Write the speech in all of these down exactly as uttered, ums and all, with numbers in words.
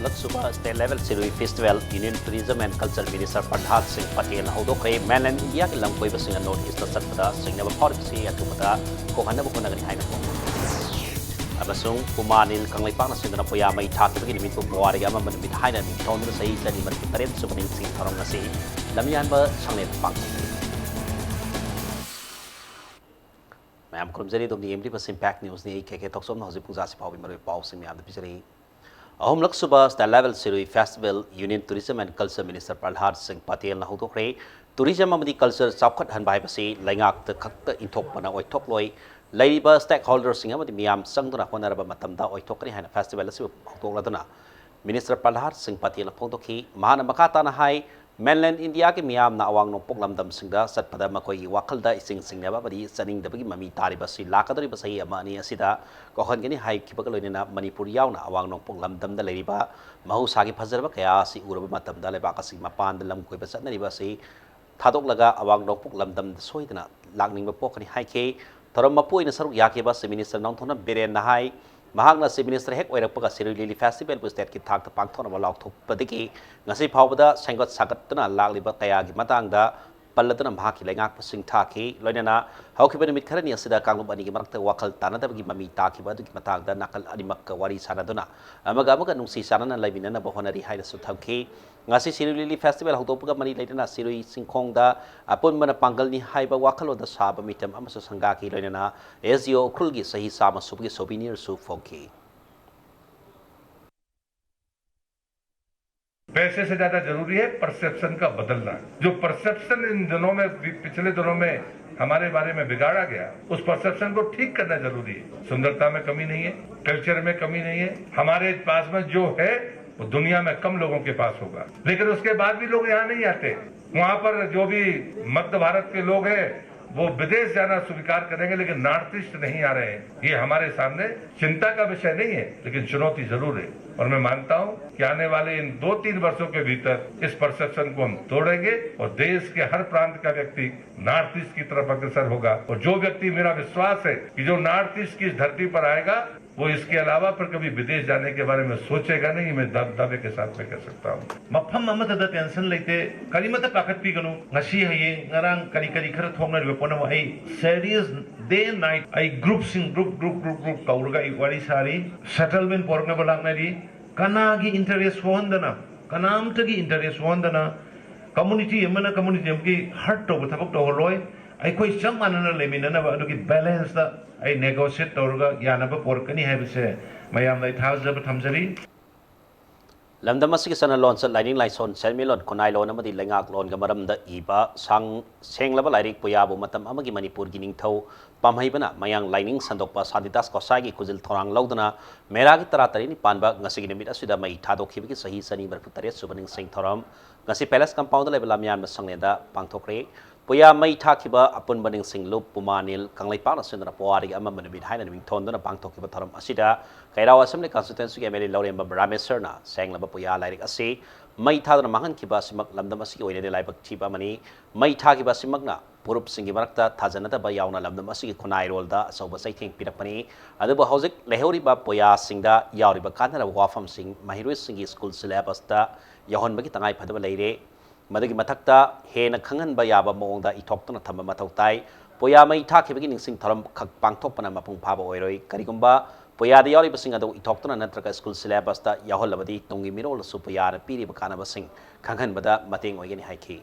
ꯂꯛꯁꯨꯕ State Level Shirui Festival Union Tourism and Culture Minister Prahlad Singh Patel ꯍꯧꯗꯣꯛꯈ꯭ꯔꯦ꯫ Mainland India ꯒꯤ ꯂꯝ ꯀꯣꯏꯕꯁꯤꯡꯅ North East ꯇ ꯆꯠꯄꯗ ꯆꯤꯡꯅꯕ ꯐꯥꯎꯔꯤꯕꯁꯤ ꯑꯊꯨꯕꯗ ꯀꯣꯛꯍꯟꯅꯕ ꯍꯣꯠꯅꯒꯅꯤ ꯍꯥꯏꯅ ꯐꯣꯡꯗꯣꯛꯈꯤ꯫ ꯑꯃꯁꯨꯡ ꯄꯨꯃꯥ ꯅꯤꯜ ꯀꯪꯂꯩꯄꯥꯛꯅ ꯁꯤꯟꯗꯨꯅ ꯄꯨꯌꯥꯃꯩ ꯊꯥꯈꯤꯕꯒꯤ ꯅꯨꯃꯤꯠꯄꯨ ꯄꯨꯋꯥꯔꯤꯒꯤ ꯑꯃꯝꯕ ꯅꯨꯃꯤꯠ ꯍꯥꯏꯅ ꯃꯤꯡꯊꯣꯟꯗꯨꯅ ꯆꯍꯤ ꯆꯅꯤ ꯃꯔꯤꯐꯨ ꯇꯔꯦꯠ ꯁꯨꯕ ꯅꯤꯡꯁꯤꯡ ꯊꯧꯔꯝ ꯉꯁꯤ ꯂꯝꯌꯥꯟꯕ ꯁꯪꯂꯦꯟꯗ ꯄꯥꯡꯊꯣꯛꯈꯤ꯫ ꯃꯌꯥꯝ ꯈꯨꯔꯨꯝꯖꯔꯤ, ꯑꯗꯣꯝꯅ ꯌꯦꯡꯕꯤꯔꯤꯕꯁꯤ Impact News ꯅꯤ꯫ ꯑꯩ ꯀꯦ ꯀꯦ ꯊꯣꯛꯆꯣꯝꯅ ꯍꯧꯖꯤꯛ ꯄꯨꯡꯖꯥꯁꯤ ꯐꯥꯎꯕꯒꯤ ꯃꯔꯨꯑꯣꯏꯕ ꯄꯥꯎꯁꯤꯡ ꯃꯌꯥꯝꯗ ꯄꯤꯖꯔꯤ꯫ ꯑꯍꯨꯝꯂꯛ ꯁꯨꯕ State Level Shirui Festival Union Tourism and Culture Minister Prahlad Singh Patel ꯅ ꯍꯧꯗꯣꯛꯈ꯭ꯔꯦ꯫ Tourism ꯑꯃꯗꯤ culture ꯆꯥꯎꯈꯠꯍꯟꯕ ꯍꯥꯏꯕꯁꯤ ꯂꯩꯉꯥꯛꯇ ꯈꯛꯇ ꯏꯟꯊꯣꯛꯄꯅ ꯑꯣꯏꯊꯣꯛꯂꯣꯏ꯫ ꯂꯩꯔꯤꯕ stakeholder ꯁꯤꯡ ꯑꯃꯗꯤ ꯃꯤꯌꯥꯝ ꯆꯪꯗꯨꯅ ꯍꯣꯠꯅꯔꯕ ꯃꯇꯝꯗ ꯑꯣꯏꯊꯣꯛꯀꯅꯤ ꯍꯥꯏꯅ festival ꯑꯁꯤꯕꯨ ꯍꯧꯗꯣꯛꯂꯗꯨꯅ Minister Prahlad Singh Patel ꯅ ꯐꯣꯡꯗꯣꯛꯈꯤ꯫ ꯃꯍꯥꯛꯅ ꯃꯈꯥ ꯇꯥꯅ ꯍꯥꯏ, Mainland India ꯒꯤ ꯃꯤꯌꯥꯝꯅ ꯑꯋꯥꯡ ꯅꯣꯡꯄꯣꯛ ꯂꯝꯗꯝꯁꯤꯡꯗ ꯆꯠꯄꯗ ꯃꯈꯣꯏꯒꯤ ꯋꯥꯈꯜꯗ ꯏꯁꯤꯡ ꯁꯤꯡꯅꯕ ꯑꯃꯗꯤ ꯆꯠꯅꯤꯡꯗꯕꯒꯤ ꯃꯃꯤ ꯇꯥꯔꯤꯕ ꯑꯁꯤ ꯂꯥꯛꯀꯗꯧꯔꯤꯕ ꯆꯍꯤ ꯑꯃ ꯑꯅꯤ ꯑꯁꯤꯗ ꯀꯣꯛꯍꯟꯒꯅꯤ ꯍꯥꯏꯈꯤꯕꯒ ꯂꯣꯏꯅꯅ ꯃꯅꯤꯄꯨꯔ ꯌꯥꯎꯅ ꯑꯋꯥꯡ ꯅꯣꯡꯄꯣꯛ ꯂꯝꯗꯝꯗ ꯂꯩꯔꯤꯕ ꯃꯍꯧꯁꯥꯒꯤ ꯐꯖꯔꯕ ꯀꯌꯥ ꯑꯁꯤ ꯎꯔꯕ ꯃꯇꯝꯗ ꯂꯩꯕꯥꯛ ꯑꯁꯤꯒꯤ ꯃꯄꯥꯟꯗ ꯂꯝ ꯀꯣꯏꯕ ꯆꯠꯅꯔꯤꯕ ꯑꯁꯤ ꯊꯥꯗꯣꯛꯂꯒ ꯑꯋꯥꯡ ꯅꯣꯡꯄꯣꯛ ꯂꯝꯗꯝꯗ ꯁꯣꯏꯗꯅ ꯂꯥꯛꯅꯤꯡꯕ ꯄꯣꯛꯀꯅꯤ ꯍꯥꯏꯈꯤ꯫ ꯊꯧꯔꯝ ꯃꯄꯨ ꯑꯣꯏꯅ ꯁꯔꯨꯛ ꯌꯥꯈꯤꯕ Chief Minister ꯅꯣꯡꯊꯣꯝꯕꯝ ꯕꯤꯔꯦꯟꯅ ꯍꯥꯏ, ꯃꯍꯥꯛꯅ Chief Minister ꯍꯦꯛ ꯑꯣꯏꯔꯛꯄꯒ ꯁꯤꯔꯨꯏ ꯂꯤꯂꯤ festival ꯕꯨ state ꯀꯤ ꯊꯥꯛꯇ ꯄꯥꯡꯊꯣꯛꯅꯕ ꯂꯥꯎꯊꯣꯛꯄꯗꯒꯤ ꯉꯁꯤ ꯐꯥꯎꯕꯗ ꯁꯦꯝꯒꯠ ꯁꯥꯒꯠꯇꯨꯅ ꯂꯥꯛꯂꯤꯕ ꯀꯌꯥꯒꯤ ꯃꯇꯥꯡꯗ ꯄꯜꯂꯗꯨꯅ ꯃꯍꯥꯛꯀꯤ ꯂꯩꯉꯥꯛꯄꯨ ꯁꯤꯡꯊꯥꯈꯤ꯫ ꯂꯣꯏꯅꯅ ꯍꯧꯈꯤꯕ ꯅꯨꯃꯤꯠ ꯈꯔꯅꯤ ꯑꯁꯤꯗ ꯀꯥꯡꯂꯨꯞ ꯑꯅꯤꯒꯤ ꯃꯔꯛꯇ ꯋꯥꯈꯜ ꯇꯥꯅꯗꯕꯒꯤ ꯃꯃꯤ ꯇꯥꯈꯤꯕ ꯑꯗꯨꯒꯤ ꯃꯇꯥꯡꯗ ꯅꯥꯀꯜ ꯑꯅꯤꯃꯛꯀ ꯋꯥꯔꯤ ꯁꯥꯅꯗꯨꯅ ꯑꯃꯒ ꯑꯃꯒ ꯅꯨꯡꯁꯤ ꯆꯥꯟꯅꯅ ꯂꯩꯃꯤꯟꯅꯅꯕ ꯍꯣꯠꯅꯔꯤ ꯍꯥꯏꯅꯁꯨ ꯊꯝꯈꯤ꯫ ꯉꯁꯤ ꯁꯤꯔꯨꯏ ꯂꯤꯂꯤ festival ꯍꯧꯗꯣꯛꯄꯒ ꯃꯔꯤ ꯂꯩꯅꯅ ꯁꯤꯔꯨꯏ ꯆꯤꯡꯈꯣꯡꯗ ꯑꯄꯨꯟꯕꯅ ꯄꯥꯡꯒꯜꯅꯤ ꯍꯥꯏꯕ ꯋꯥꯈꯜꯂꯣꯟꯗ ꯁꯥꯕ ꯃꯤꯇꯝ ꯑꯃꯁꯨ ꯁꯪꯒꯥꯈꯤ꯫ ꯂꯣꯏꯅꯅ S D O ꯎꯈ꯭ꯔꯨꯜꯒꯤ ꯆꯍꯤ ꯆꯥꯝꯃ ꯁꯨꯕꯒꯤ souvenir ꯁꯨ ꯐꯣꯡꯈꯤ꯫ पैसे से ज्यादा जरूरी है परसेप्शन का बदलना। जो परसेप्शन इन दिनों में, पि-, पिछले दिनों में हमारे बारे में बिगाड़ा गया, उस परसेप्शन को ठीक करना जरूरी है। सुंदरता में कमी नहीं है, कल्चर में कमी नहीं है, हमारे पास में जो है वो दुनिया में कम लोगों के पास होगा। लेकिन उसके बाद भी लोग यहाँ नहीं आते। वहां पर जो भी मध्य भारत के लोग हैं वो विदेश जाना स्वीकार करेंगे, लेकिन नॉर्थ ईस्ट नहीं आ रहे हैं। ये हमारे सामने चिंता का विषय नहीं है, लेकिन चुनौती जरूर है। और मैं मानता हूं कि आने वाले इन दो तीन वर्षों के भीतर इस परसेप्शन को हम तोड़ेंगे और देश के हर प्रांत का व्यक्ति नॉर्थ ईस्ट की तरफ अग्रसर होगा। और जो व्यक्ति, मेरा विश्वास है कि जो नॉर्थ ईस्ट की इस धरती पर आएगा, वो इसके अलावा फिर कभी विदेश जाने के बारे में सोचेगा नहीं, मैं दा-, दावे के साथ मैं कह सकता हूँ। ꯃꯐꯝ ꯑꯃꯠꯇꯗ ꯇꯦꯟꯁꯟ ꯂꯩꯇꯦ꯫ ꯀꯔꯤꯃꯠꯇ ꯄꯥꯈꯠꯄꯤꯒꯅꯨ꯫ ꯉꯁꯤ, ꯍꯌꯦꯡ, ꯉꯔꯥꯡ ꯀꯔꯤ ꯀꯔꯤ ꯈꯔ ꯊꯣꯛꯅꯔꯤꯕ ꯄꯨꯝꯅꯃꯛ ꯑꯩ ꯁꯦꯔꯤꯌꯁ ꯗꯦ ꯅꯥꯏꯠ ꯑꯩ ꯒ꯭ꯔꯨꯞꯁꯤꯡ, ꯒ꯭ꯔꯨꯞ ꯒ꯭ꯔꯨꯞ ꯒ꯭ꯔꯨꯞ ꯒ꯭ꯔꯨꯞ ꯀꯧꯔꯒ ꯑꯩ ꯋꯥꯔꯤ ꯁꯥꯔꯤ꯫ ꯁꯦꯇꯜꯃꯦꯟ ꯄꯣꯔꯛꯅꯕ ꯂꯥꯛꯅꯔꯤ꯫ ꯀꯅꯥꯒꯤ ꯏꯟꯇꯔꯦꯁ ꯁꯣꯛꯍꯟꯗꯅ, ꯀꯅꯥꯝꯇꯒꯤ ꯏꯟꯇꯔꯦꯁ ꯁꯣꯛꯍꯟꯗꯅ, ꯀꯝꯃꯨꯅꯤꯇꯤ ꯑꯃꯅ ꯀꯝꯃꯨꯅꯤꯇꯤ ꯑꯃꯒꯤ ꯍꯔꯠ ꯇꯧꯕ ꯊꯕꯛ ꯇꯧꯍꯜꯂꯣꯏ꯫ ꯑꯩꯈꯣꯏ ꯆꯞ ꯃꯥꯟꯅꯅ ꯂꯩꯃꯤꯟꯅꯅꯕ ꯑꯗꯨꯒꯤ ꯕꯦꯂꯦꯟꯁꯇ ꯑꯩ ꯅꯦꯒꯣꯁꯤꯌꯦꯠ ꯇꯧꯔꯒ ꯌꯥꯅꯕ ꯄꯣꯔꯛꯀꯅꯤ ꯍꯥꯏꯕꯁꯦ ꯃꯌꯥꯝꯗ ꯑꯩ ꯊꯥꯖꯕ ꯊꯝꯖꯔꯤ꯫ ꯂꯝꯗꯝ ꯑꯁꯤꯒꯤ ꯆꯠꯅ ꯂꯣꯟꯆꯠ, ꯂꯥꯏꯅꯤꯡ ꯂꯥꯏꯁꯣꯟ, ꯁꯦꯟꯃꯤꯠꯂꯣꯟ, ꯈꯨꯟꯅꯥꯏꯂꯣꯟ ꯑꯃꯗꯤ ꯂꯩꯉꯥꯛꯂꯣꯟꯒ ꯃꯔꯝꯗ ꯏꯕ ꯁꯥꯡ-, ꯁꯦꯡꯂꯕ ꯂꯥꯏꯔꯤꯛ ꯄꯨꯌꯥꯕꯨ ꯃꯇꯝ ꯑꯃꯒꯤ ꯃꯅꯤꯄꯨꯔꯒꯤ ꯅꯤꯡꯊꯧ ꯄꯥꯝꯍꯩꯕꯅ ꯃꯌꯥꯡ ꯂꯥꯏꯅꯤꯡ ꯁꯟꯗꯣꯛꯄ ꯁꯥꯟꯇꯤꯗꯥꯁ ꯒꯣꯁꯥꯏꯒꯤ ꯈꯨꯖꯤꯜ ꯊꯧꯔꯥꯡ ꯂꯧꯗꯨꯅ ꯃꯦꯔꯥꯒꯤ ꯇꯔꯥ ꯇꯔꯦꯠꯅꯤ ꯄꯥꯟꯕ ꯉꯁꯤꯒꯤ ꯅꯨꯃꯤꯠ ꯑꯁꯤꯗ ꯃꯩ ꯊꯥꯗꯣꯛꯈꯤꯕꯒꯤ ꯆꯍꯤ ꯆꯅꯤ ꯃꯔꯤꯐꯨ ꯇꯔꯦꯠ ꯁꯨꯕ ꯅꯤꯡꯁꯤꯡ ꯊꯧꯔꯝ ꯉꯁꯤ ꯄꯦꯂꯦꯁ ꯀꯝꯄꯥꯎꯟꯗ ꯂꯩꯕ ꯂꯝꯌꯥꯟꯕ ꯁꯪꯂꯦꯟꯗ ꯄꯥꯡꯊꯣꯛꯈ꯭ꯔꯦ꯫ ꯄꯨꯌꯥ ꯃꯩ ꯊꯥꯈꯤꯕ ꯑꯄꯨꯟꯕ ꯅꯤꯡꯁꯤꯡ ꯂꯨꯞ ꯄꯨꯃꯥꯅꯤꯜ ꯀꯪꯂꯩꯄꯥꯛꯅ ꯁꯤꯟꯗꯨꯅ ꯄꯨꯋꯥꯔꯤꯒꯤ ꯑꯃꯝꯕ ꯅꯨꯃꯤꯠ ꯍꯥꯏꯅ ꯃꯤꯡꯊꯣꯟꯗꯨꯅ ꯄꯥꯡꯊꯣꯛꯈꯤꯕ ꯊꯧꯔꯝ ꯑꯁꯤꯗ ꯀꯩꯔꯥꯎ ꯑꯦꯁꯦꯝꯕ꯭ꯂꯤ ꯀꯟꯁꯇꯤꯇ꯭ꯋꯦꯟꯁꯤꯒꯤ ꯑꯦꯝ ꯑꯦꯜ ꯑꯦ ꯂꯧꯔꯦꯝꯕꯝ ꯔꯥꯃꯦꯁꯔꯅ ꯁꯦꯡꯂꯕ ꯄꯨꯌꯥ ꯂꯥꯏꯔꯤꯛ ꯑꯁꯤ ꯃꯩ ꯊꯥꯗꯨꯅ ꯃꯥꯡꯍꯟꯈꯤꯕ ꯑꯁꯤꯃꯛ ꯂꯝꯗꯝ ꯑꯁꯤꯒꯤ ꯑꯣꯏꯅꯗꯤ ꯂꯥꯏꯕꯛ ꯊꯤꯕ ꯑꯃꯅꯤ꯫ ꯃꯩ ꯊꯥꯈꯤꯕ ꯑꯁꯤꯃꯛꯅ ꯐꯨꯔꯨꯞꯁꯤꯡꯒꯤ ꯃꯔꯛꯇ ꯊꯥꯖꯅꯗꯕ ꯌꯥꯎꯅ ꯂꯝꯗꯝ ꯑꯁꯤꯒꯤ ꯈꯨꯟꯅꯥꯏꯔꯣꯜꯗ ꯑꯆꯧꯕ ꯆꯩꯊꯦꯡ ꯄꯤꯔꯛꯄꯅꯤ꯫ ꯑꯗꯨꯕꯨ ꯍꯧꯖꯤꯛ ꯂꯩꯍꯧꯔꯤꯕ ꯄꯨꯌꯥꯁꯤꯡꯗ ꯌꯥꯎꯔꯤꯕ ꯀꯥꯟꯅꯔꯕ ꯋꯥꯐꯝꯁꯤꯡ ꯃꯍꯩꯔꯣꯏꯁꯤꯡꯒꯤ ꯁ꯭ꯀꯨꯜ ꯁꯤꯂꯦꯕꯁꯇ ꯌꯥꯎꯍꯟꯕꯒꯤ ꯇꯉꯥꯏ ꯐꯗꯕ ꯂꯩꯔꯦ꯫ ꯃꯗꯨꯒꯤ ꯃꯊꯛꯇ ꯍꯦꯟꯅ ꯈꯪꯍꯟꯕ ꯌꯥꯕ ꯃꯑꯣꯡꯗ ꯏꯊꯣꯛꯇꯨꯅ ꯊꯝꯕ ꯃꯊꯧ ꯇꯥꯏ꯫ ꯄꯨꯌꯥ ꯃꯩ ꯊꯥꯈꯤꯕꯒꯤ ꯅꯤꯡꯁꯤꯡ ꯊꯧꯔꯝ ꯈꯛ ꯄꯥꯡꯊꯣꯛꯄꯅ ꯃꯄꯨꯡ ꯐꯥꯕ ꯑꯣꯏꯔꯣꯏ꯫ ꯀꯔꯤꯒꯨꯝꯕ ꯄꯨꯌꯥꯗ ꯌꯥꯎꯔꯤꯕꯁꯤꯡ ꯑꯗꯨ ꯏꯊꯣꯛꯇꯨꯅ ꯅꯠꯇ꯭ꯔꯒ ꯁ꯭ꯀꯨꯜ ꯁꯤꯂꯦꯕꯁꯇ ꯌꯥꯎꯍꯜꯂꯕꯗꯤ ꯇꯨꯡꯒꯤ ꯃꯤꯔꯣꯜꯗꯁꯨ ꯄꯨꯌꯥꯅ ꯄꯤꯔꯤꯕ ꯀꯥꯟꯅꯕꯁꯤꯡ ꯈꯪꯍꯟꯕꯗ ꯃꯇꯦꯡ ꯑꯣꯏꯒꯅꯤ ꯍꯥꯏꯈꯤ꯫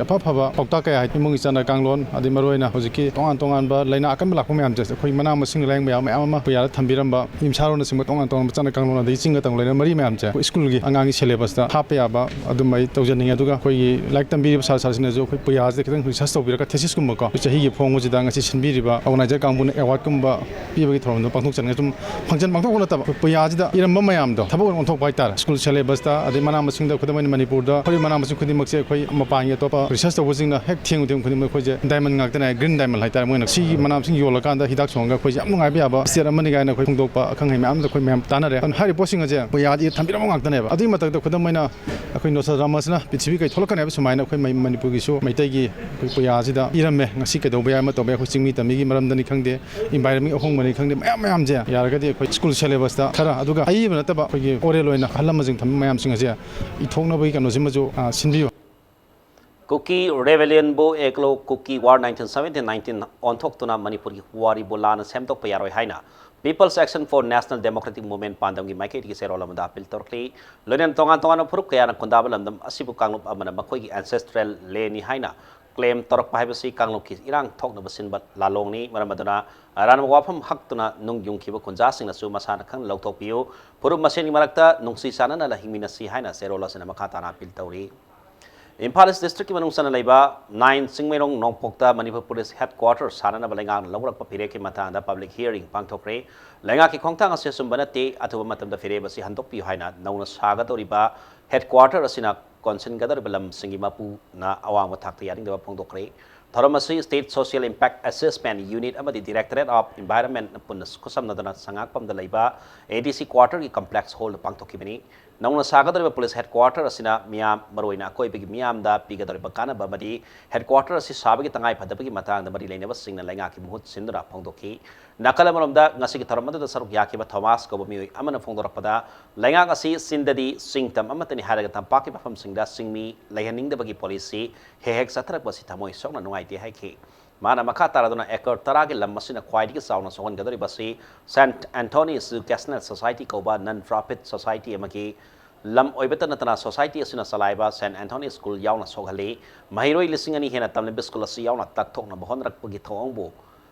ꯑꯐ ꯑꯐꯕ ꯄꯥꯎꯇꯥꯛ ꯀꯌꯥ ꯍꯥꯏ, ꯏꯃꯨꯡꯒꯤ ꯆꯠꯅ ꯀꯥꯡꯂꯣꯟ, ꯑꯗꯩ ꯃꯔꯨꯑꯣꯏꯅ ꯍꯧꯖꯤꯛꯀꯤ ꯇꯣꯉꯥꯟ ꯇꯣꯉꯥꯟꯕ ꯂꯥꯏꯅꯥ ꯑꯀꯟꯕ ꯂꯥꯛꯄ ꯃꯌꯥꯝꯁꯦ ꯑꯩꯈꯣꯏ ꯃꯅꯥ ꯃꯁꯤꯡ ꯂꯥꯏꯌꯦꯡꯕ ꯌꯥꯕ ꯃꯌꯥꯝ ꯑꯃ ꯄꯨꯌꯥꯗ ꯊꯝꯕꯤꯔꯝꯕ, ꯏꯝꯁꯥꯔꯣꯅꯆꯤꯡꯕ ꯇꯣꯉꯥꯟ ꯇꯣꯉꯥꯟꯕ ꯆꯠꯅ ꯀꯥꯡꯂꯣꯟ, ꯑꯗꯩ ꯆꯤꯡꯒ ꯇꯧꯅ ꯂꯩꯅ ꯃꯔꯤ ꯃꯌꯥꯝꯁꯦ ꯑꯩꯈꯣꯏ ꯁ꯭ꯀꯨꯜꯒꯤ ꯑꯉꯥꯡꯒꯤ ꯁꯦꯂꯦꯕꯁꯇ ꯍꯥꯞꯄ ꯌꯥꯕ ꯑꯗꯨꯃꯥꯏ ꯇꯧꯖꯅꯤꯡꯉꯤ꯫ ꯑꯗꯨꯒ ꯑꯩꯈꯣꯏꯒꯤ ꯂꯥꯏꯔꯤꯛ ꯇꯝꯕꯤꯔꯤꯕ ꯁꯥꯇ꯭ꯔ ꯁꯥꯇ꯭ꯔꯤꯁꯤꯡꯅꯁꯨ ꯑꯩꯈꯣꯏ ꯄꯨꯌꯥꯁꯤꯗ ꯈꯤꯇꯪ ꯔꯤꯁꯔꯁ ꯇꯧꯕꯤꯔꯒ ꯊꯦꯁꯤꯁꯀꯨꯝꯕꯀꯣ, ꯑꯩꯈꯣꯏ ꯆꯍꯤꯒꯤ ꯐꯣꯡꯕꯁꯤꯗ ꯉꯁꯤ ꯁꯤꯟꯕꯤꯔꯤꯕ ꯑꯣꯔꯒꯅꯥꯏꯖꯔ ꯀꯥꯡꯕꯨꯅ ꯑꯦꯋꯥꯔꯗꯀꯨꯝꯕ ꯄꯤꯕꯒꯤ ꯊꯧꯔꯝꯗꯣ ꯄꯥꯡꯊꯣꯛꯆꯅꯤꯡꯉꯥꯏ꯫ ꯁꯨꯝ ꯐꯪꯁꯟ ꯄꯥꯡꯊꯣꯛꯄ ꯅꯠꯇꯕ, ꯑꯩꯈꯣꯏ ꯄꯨꯌꯥꯁꯤꯗ ꯏꯔꯝꯕ ꯃꯌꯥꯝꯗꯣ ꯊꯕꯛ ꯑꯣꯏꯅ ꯑꯣꯟꯊꯣꯛꯄ ꯍꯥꯏꯇꯥꯔꯦ꯫ ꯁ꯭ꯀꯨꯜ ꯁꯦꯂꯦꯕꯁꯇ, ꯑꯗꯩ ꯃꯅꯥ ꯃꯁꯤꯡꯗ, ꯈꯨꯗꯝ ꯑꯣꯏꯅ ꯃꯅꯤꯄꯨꯔꯗ ꯍꯧꯔꯤꯕ ꯃꯅꯥ ꯃꯁꯤꯡ ꯈꯨꯗꯤꯡꯃꯛꯁꯦ ꯑꯩꯈꯣꯏ ꯃꯄꯥꯟꯒꯤ ꯑꯇꯣꯞꯄ Research ꯇꯧꯕꯁꯤꯡꯅ ꯍꯦꯛ ꯊꯦꯡꯉꯨ ꯊꯦꯡꯉꯨ ꯈꯨꯗꯤꯡꯃꯛ ꯑꯩꯈꯣꯏꯁꯦ diamond ꯉꯥꯛꯇꯅꯦ ꯍꯥꯏ, green diamond ꯍꯥꯏꯇꯥꯔꯦ꯫ ꯃꯣꯏꯅ ꯁꯤꯒꯤ ꯃꯅꯥ ꯃꯁꯤꯡ ꯌꯣꯜꯂꯀꯥꯟꯗ ꯍꯤꯗꯥꯛ ꯁꯨꯡꯉꯒ ꯑꯩꯈꯣꯏꯁꯦ ꯌꯥꯝ ꯅꯨꯡꯉꯥꯏꯕ ꯌꯥꯕ state ꯑꯃꯅꯤ ꯀꯥꯏꯅ ꯑꯩꯈꯣꯏ ꯐꯣꯡꯗꯣꯛꯄ ꯑꯈꯪ ꯑꯍꯩ ꯃꯌꯥꯝꯗ ꯑꯩꯈꯣꯏ ꯃꯌꯥꯝ ꯇꯥꯟꯅꯔꯦ꯫ ꯑꯗꯨꯅ ꯍꯥꯏꯔꯤꯕ ꯄꯣꯠꯁꯤꯡ ꯑꯁꯦ ꯄꯨꯌꯥꯗꯤ ꯊꯝꯕꯤꯔꯝꯕ ꯉꯥꯛꯇꯅꯦꯕ꯫ ꯑꯗꯨꯒꯤ ꯃꯊꯛꯇ ꯈꯨꯗꯝ ꯑꯣꯏꯅ ꯑꯩꯈꯣꯏ ꯅꯣꯁꯇ꯭ꯔꯥꯗꯥꯃꯁꯅ ꯄ꯭ꯔꯤꯊꯤꯕꯤ ꯀꯩ ꯊꯣꯛꯂꯛꯀꯅꯤ ꯍꯥꯏꯕ ꯁꯨꯃꯥꯏꯅ ꯑꯩꯈꯣꯏ ꯃꯩ-, ꯃꯅꯤꯄꯨꯔꯒꯤꯁꯨ ꯃꯩꯇꯩꯒꯤ ꯑꯩꯈꯣꯏ ꯄꯨꯌꯥꯁꯤꯗ ꯏꯔꯝꯃꯦ꯫ ꯉꯁꯤ ꯀꯩꯗꯧꯕ ꯌꯥꯏ ꯑꯃ ꯇꯧꯕ ꯌꯥꯏ, ꯑꯩꯈꯣꯏ ꯆꯤꯡꯃꯤ ꯇꯝꯃꯤꯒꯤ ꯃꯔꯝꯗꯅꯤ ꯈꯪꯗꯦ, environment ꯑꯍꯣꯡꯕꯅꯤ ꯈꯪꯗꯦ, ꯃꯌꯥꯝ ꯃꯌꯥꯝꯁꯦ ꯌꯥꯔꯒꯗꯤ ꯑꯩꯈꯣꯏ school syllabus ꯇ ꯈꯔ, ꯑꯗꯨꯒ ꯑꯏꯕ ꯅꯠꯇꯕ ꯑꯩꯈꯣꯏꯒꯤ oral ꯑꯣꯏꯅ ꯑꯍꯜ ꯂꯃꯟꯁꯤꯡ ꯊꯝꯕ ꯃꯌꯥꯝꯁꯤꯡ ꯑꯁꯦ ꯏꯊꯣꯛꯅꯕꯒꯤ ꯀꯩꯅꯣꯁꯤꯃꯁꯨ, ꯑ, ꯁꯤꯟꯕꯤꯌꯨ꯫ ꯀꯨꯀꯤ ꯔꯦꯕꯦꯂꯤꯌꯟꯕꯨ ꯑꯦꯡꯒ꯭ꯂꯣ ꯀꯨꯀꯤ ꯋꯥꯔ nineteen seventeen nineteen ꯑꯣꯟꯊꯣꯛꯇꯨꯅ ꯃꯅꯤꯄꯨꯔꯒꯤ ꯋꯥꯔꯤꯕꯨ ꯂꯥꯟꯅ ꯁꯦꯝꯗꯣꯛꯄ ꯌꯥꯔꯣꯏ ꯍꯥꯏꯅ People's Action for National Democratic Movement ꯄꯥꯟꯗꯝꯒꯤ ꯃꯥꯏꯀꯩꯗꯒꯤ ꯆꯦꯔꯣꯜ ꯑꯃꯗ ꯑꯥꯄꯤꯜ ꯇꯧꯔꯛꯂꯤ꯫ ꯂꯣꯏꯅꯅ ꯇꯣꯉꯥꯟ ꯇꯣꯉꯥꯟꯕ ꯐꯨꯔꯨꯞ ꯀꯌꯥꯅ ꯈꯨꯟꯗꯥꯕ ꯂꯝꯗꯝ ꯑꯁꯤꯕꯨ ꯀꯥꯡꯂꯨꯞ ꯑꯃꯅ ꯃꯈꯣꯏꯒꯤ ancestral land ꯅꯤ ꯍꯥꯏꯅ claim ꯇꯧꯔꯛꯄ ꯍꯥꯏꯕꯁꯤ ꯀꯥꯡꯂꯨꯞꯀꯤ ꯏꯔꯥꯡ ꯊꯣꯛꯅꯕ ꯁꯤꯟꯕ ꯂꯥꯂꯣꯡꯅꯤ꯫ ꯃꯔꯝ ꯑꯗꯨꯅ ꯑꯔꯥꯟꯕ ꯋꯥꯐꯝ ꯍꯛꯇꯨꯅ ꯅꯨꯡ ꯌꯨꯡꯈꯤꯕ ꯈꯨꯟꯖꯥꯁꯤꯡꯅꯁꯨ ꯃꯁꯥꯅ ꯈꯪꯅ ꯂꯧꯊꯣꯛꯄꯤꯌꯨ꯫ ꯐꯨꯔꯨꯞ ꯃꯁꯦꯟꯒꯤ ꯃꯔꯛꯇ ꯅꯨꯡꯁꯤ ꯆꯥꯟꯅꯅ ꯍꯤꯡꯃꯤꯟꯅꯁꯤ ꯍꯥꯏꯅ ꯆꯦꯔꯣꯜ ꯑꯁꯤꯅ ꯃꯈꯥ ꯇꯥꯅ ꯑꯥꯄꯤꯜ ꯇꯧꯔꯤ꯫ ꯏꯝꯐꯥꯜ East District ꯀꯤ ꯃꯅꯨꯡ ꯆꯟꯅ ꯂꯩꯕ nine ꯆꯤꯡꯃꯩꯔꯣꯡ ꯅꯣꯡꯄꯣꯛꯇ ꯃꯅꯤꯄꯨꯔ Police Headquarter ꯁꯥꯟꯅꯅꯕ ꯂꯩꯉꯥꯛꯅ ꯂꯧꯔꯛꯄ ꯐꯤꯔꯦꯞꯀꯤ ꯃꯇꯥꯡꯗ public hearing ꯄꯥꯡꯊꯣꯛꯈ꯭ꯔꯦ꯫ ꯂꯩꯉꯥꯛꯀꯤ ꯈꯣꯡꯊꯥꯡ ꯑꯁꯤ ꯑꯆꯨꯝꯕ ꯅꯠꯇꯦ, ꯑꯊꯨꯕ ꯃꯇꯝꯗ ꯐꯤꯔꯦꯞ ꯑꯁꯤ ꯍꯟꯗꯣꯛꯄꯤꯌꯨ ꯍꯥꯏꯅ ꯅꯧꯅ ꯁꯥꯒꯗꯧꯔꯤꯕ headquarter ꯑꯁꯤꯅ ꯀꯣꯟꯁꯤꯟꯒꯗꯧꯔꯤꯕ ꯂꯝꯁꯤꯡꯒꯤ ꯃꯄꯨꯅ ꯑꯋꯥꯡꯕ ꯊꯥꯛꯇ ꯌꯥꯅꯤꯡꯗꯕ ꯐꯣꯡꯗꯣꯛꯈ꯭ꯔꯦ꯫ ꯊꯧꯔꯝ ꯑꯁꯤ State Social Impact Assessment Unit ꯑꯃꯗꯤ Directorate of Environment ꯅ ꯄꯨꯟꯅ ꯈꯨꯠꯁꯝꯅꯗꯨꯅ ꯁꯉꯥꯛꯄꯝꯗ ꯂꯩꯕ A D C quarter ꯒꯤ complex hall ꯗ ꯄꯥꯡꯊꯣꯛꯈꯤꯕꯅꯤ꯫ ꯅꯧꯅ ꯁꯥꯒꯗꯧꯔꯤꯕ Police Headquarter ꯑꯁꯤꯅ ꯃꯤꯌꯥꯝ, ꯃꯔꯨꯑꯣꯏꯅ ꯑꯀꯣꯏꯕꯒꯤ ꯃꯤꯌꯥꯝꯗ ꯄꯤꯒꯗꯧꯔꯤꯕ ꯀꯥꯟꯅꯕ ꯑꯃꯗꯤ headquarter ꯑꯁꯤ ꯁꯥꯕꯒꯤ ꯇꯉꯥꯏ ꯐꯗꯕꯒꯤ ꯃꯇꯥꯡꯗ ꯃꯔꯤ ꯂꯩꯅꯕꯁꯤꯡꯅ ꯂꯩꯉꯥꯛꯀꯤ ꯃꯍꯨꯠ ꯁꯤꯟꯗꯨꯅ ꯐꯣꯡꯗꯣꯛꯈꯤ꯫ ꯅꯥꯀꯜ ꯑꯃꯔꯣꯝꯗ, ꯉꯁꯤꯒꯤ ꯊꯧꯔꯝ ꯑꯗꯨꯗ ꯁꯔꯨꯛ ꯌꯥꯈꯤꯕ ꯊꯣꯃꯥꯁ ꯀꯧꯕ ꯃꯤꯑꯣꯏ ꯑꯃꯅ ꯐꯣꯡꯗꯣꯔꯛꯄꯗ, ꯂꯩꯉꯥꯛ ꯑꯁꯤ ꯆꯤꯡꯗꯗꯤ ꯆꯤꯡꯇꯝ ꯑꯃꯠꯇꯅꯤ ꯍꯥꯏꯔꯒ ꯇꯝꯄꯥꯛꯀꯤ ꯃꯐꯝꯁꯤꯡꯗ ꯆꯤꯡꯃꯤ ꯂꯩꯍꯟꯅꯤꯡꯗꯕꯒꯤ policy ꯍꯦꯛ ꯍꯦꯛ ꯆꯠꯊꯔꯛꯄ ꯑꯁꯤ ꯊꯃꯣꯏ ꯁꯣꯛꯅ ꯅꯨꯡꯉꯥꯏꯇꯦ ꯍꯥꯏꯈꯤ꯫ ꯃꯥꯅ ꯃꯈꯥ ꯇꯥꯔꯗꯨꯅ acre ꯇꯔꯥꯒꯤ ꯂꯝ ꯑꯁꯤꯅ ꯈ꯭ꯋꯥꯏꯗꯒꯤ ꯆꯥꯎꯅ ꯁꯣꯛꯍꯟꯒꯗꯧꯔꯤꯕ ꯑꯁꯤ Saint Anthony Educational Society ꯀꯧꯕ non profit society ꯑꯃꯒꯤ ꯂꯝ ꯑꯣꯏꯕꯇ ꯅꯠꯇꯅ society ꯑꯁꯤꯅ ꯆꯂꯥꯏꯕ Saint Anthony School ꯌꯥꯎꯅ ꯁꯣꯛꯍꯜꯂꯤ꯫ ꯃꯍꯩꯔꯣꯏ ꯂꯤꯁꯤꯡ ꯑꯅꯤ ꯍꯦꯟꯅ ꯇꯝꯂꯤꯕ school ꯑꯁꯤ ꯌꯥꯎꯅ ꯇꯛꯊꯣꯛꯅꯕ ꯍꯣꯠꯅꯔꯛꯄꯒꯤ ꯊꯧꯑꯣꯡꯕꯨ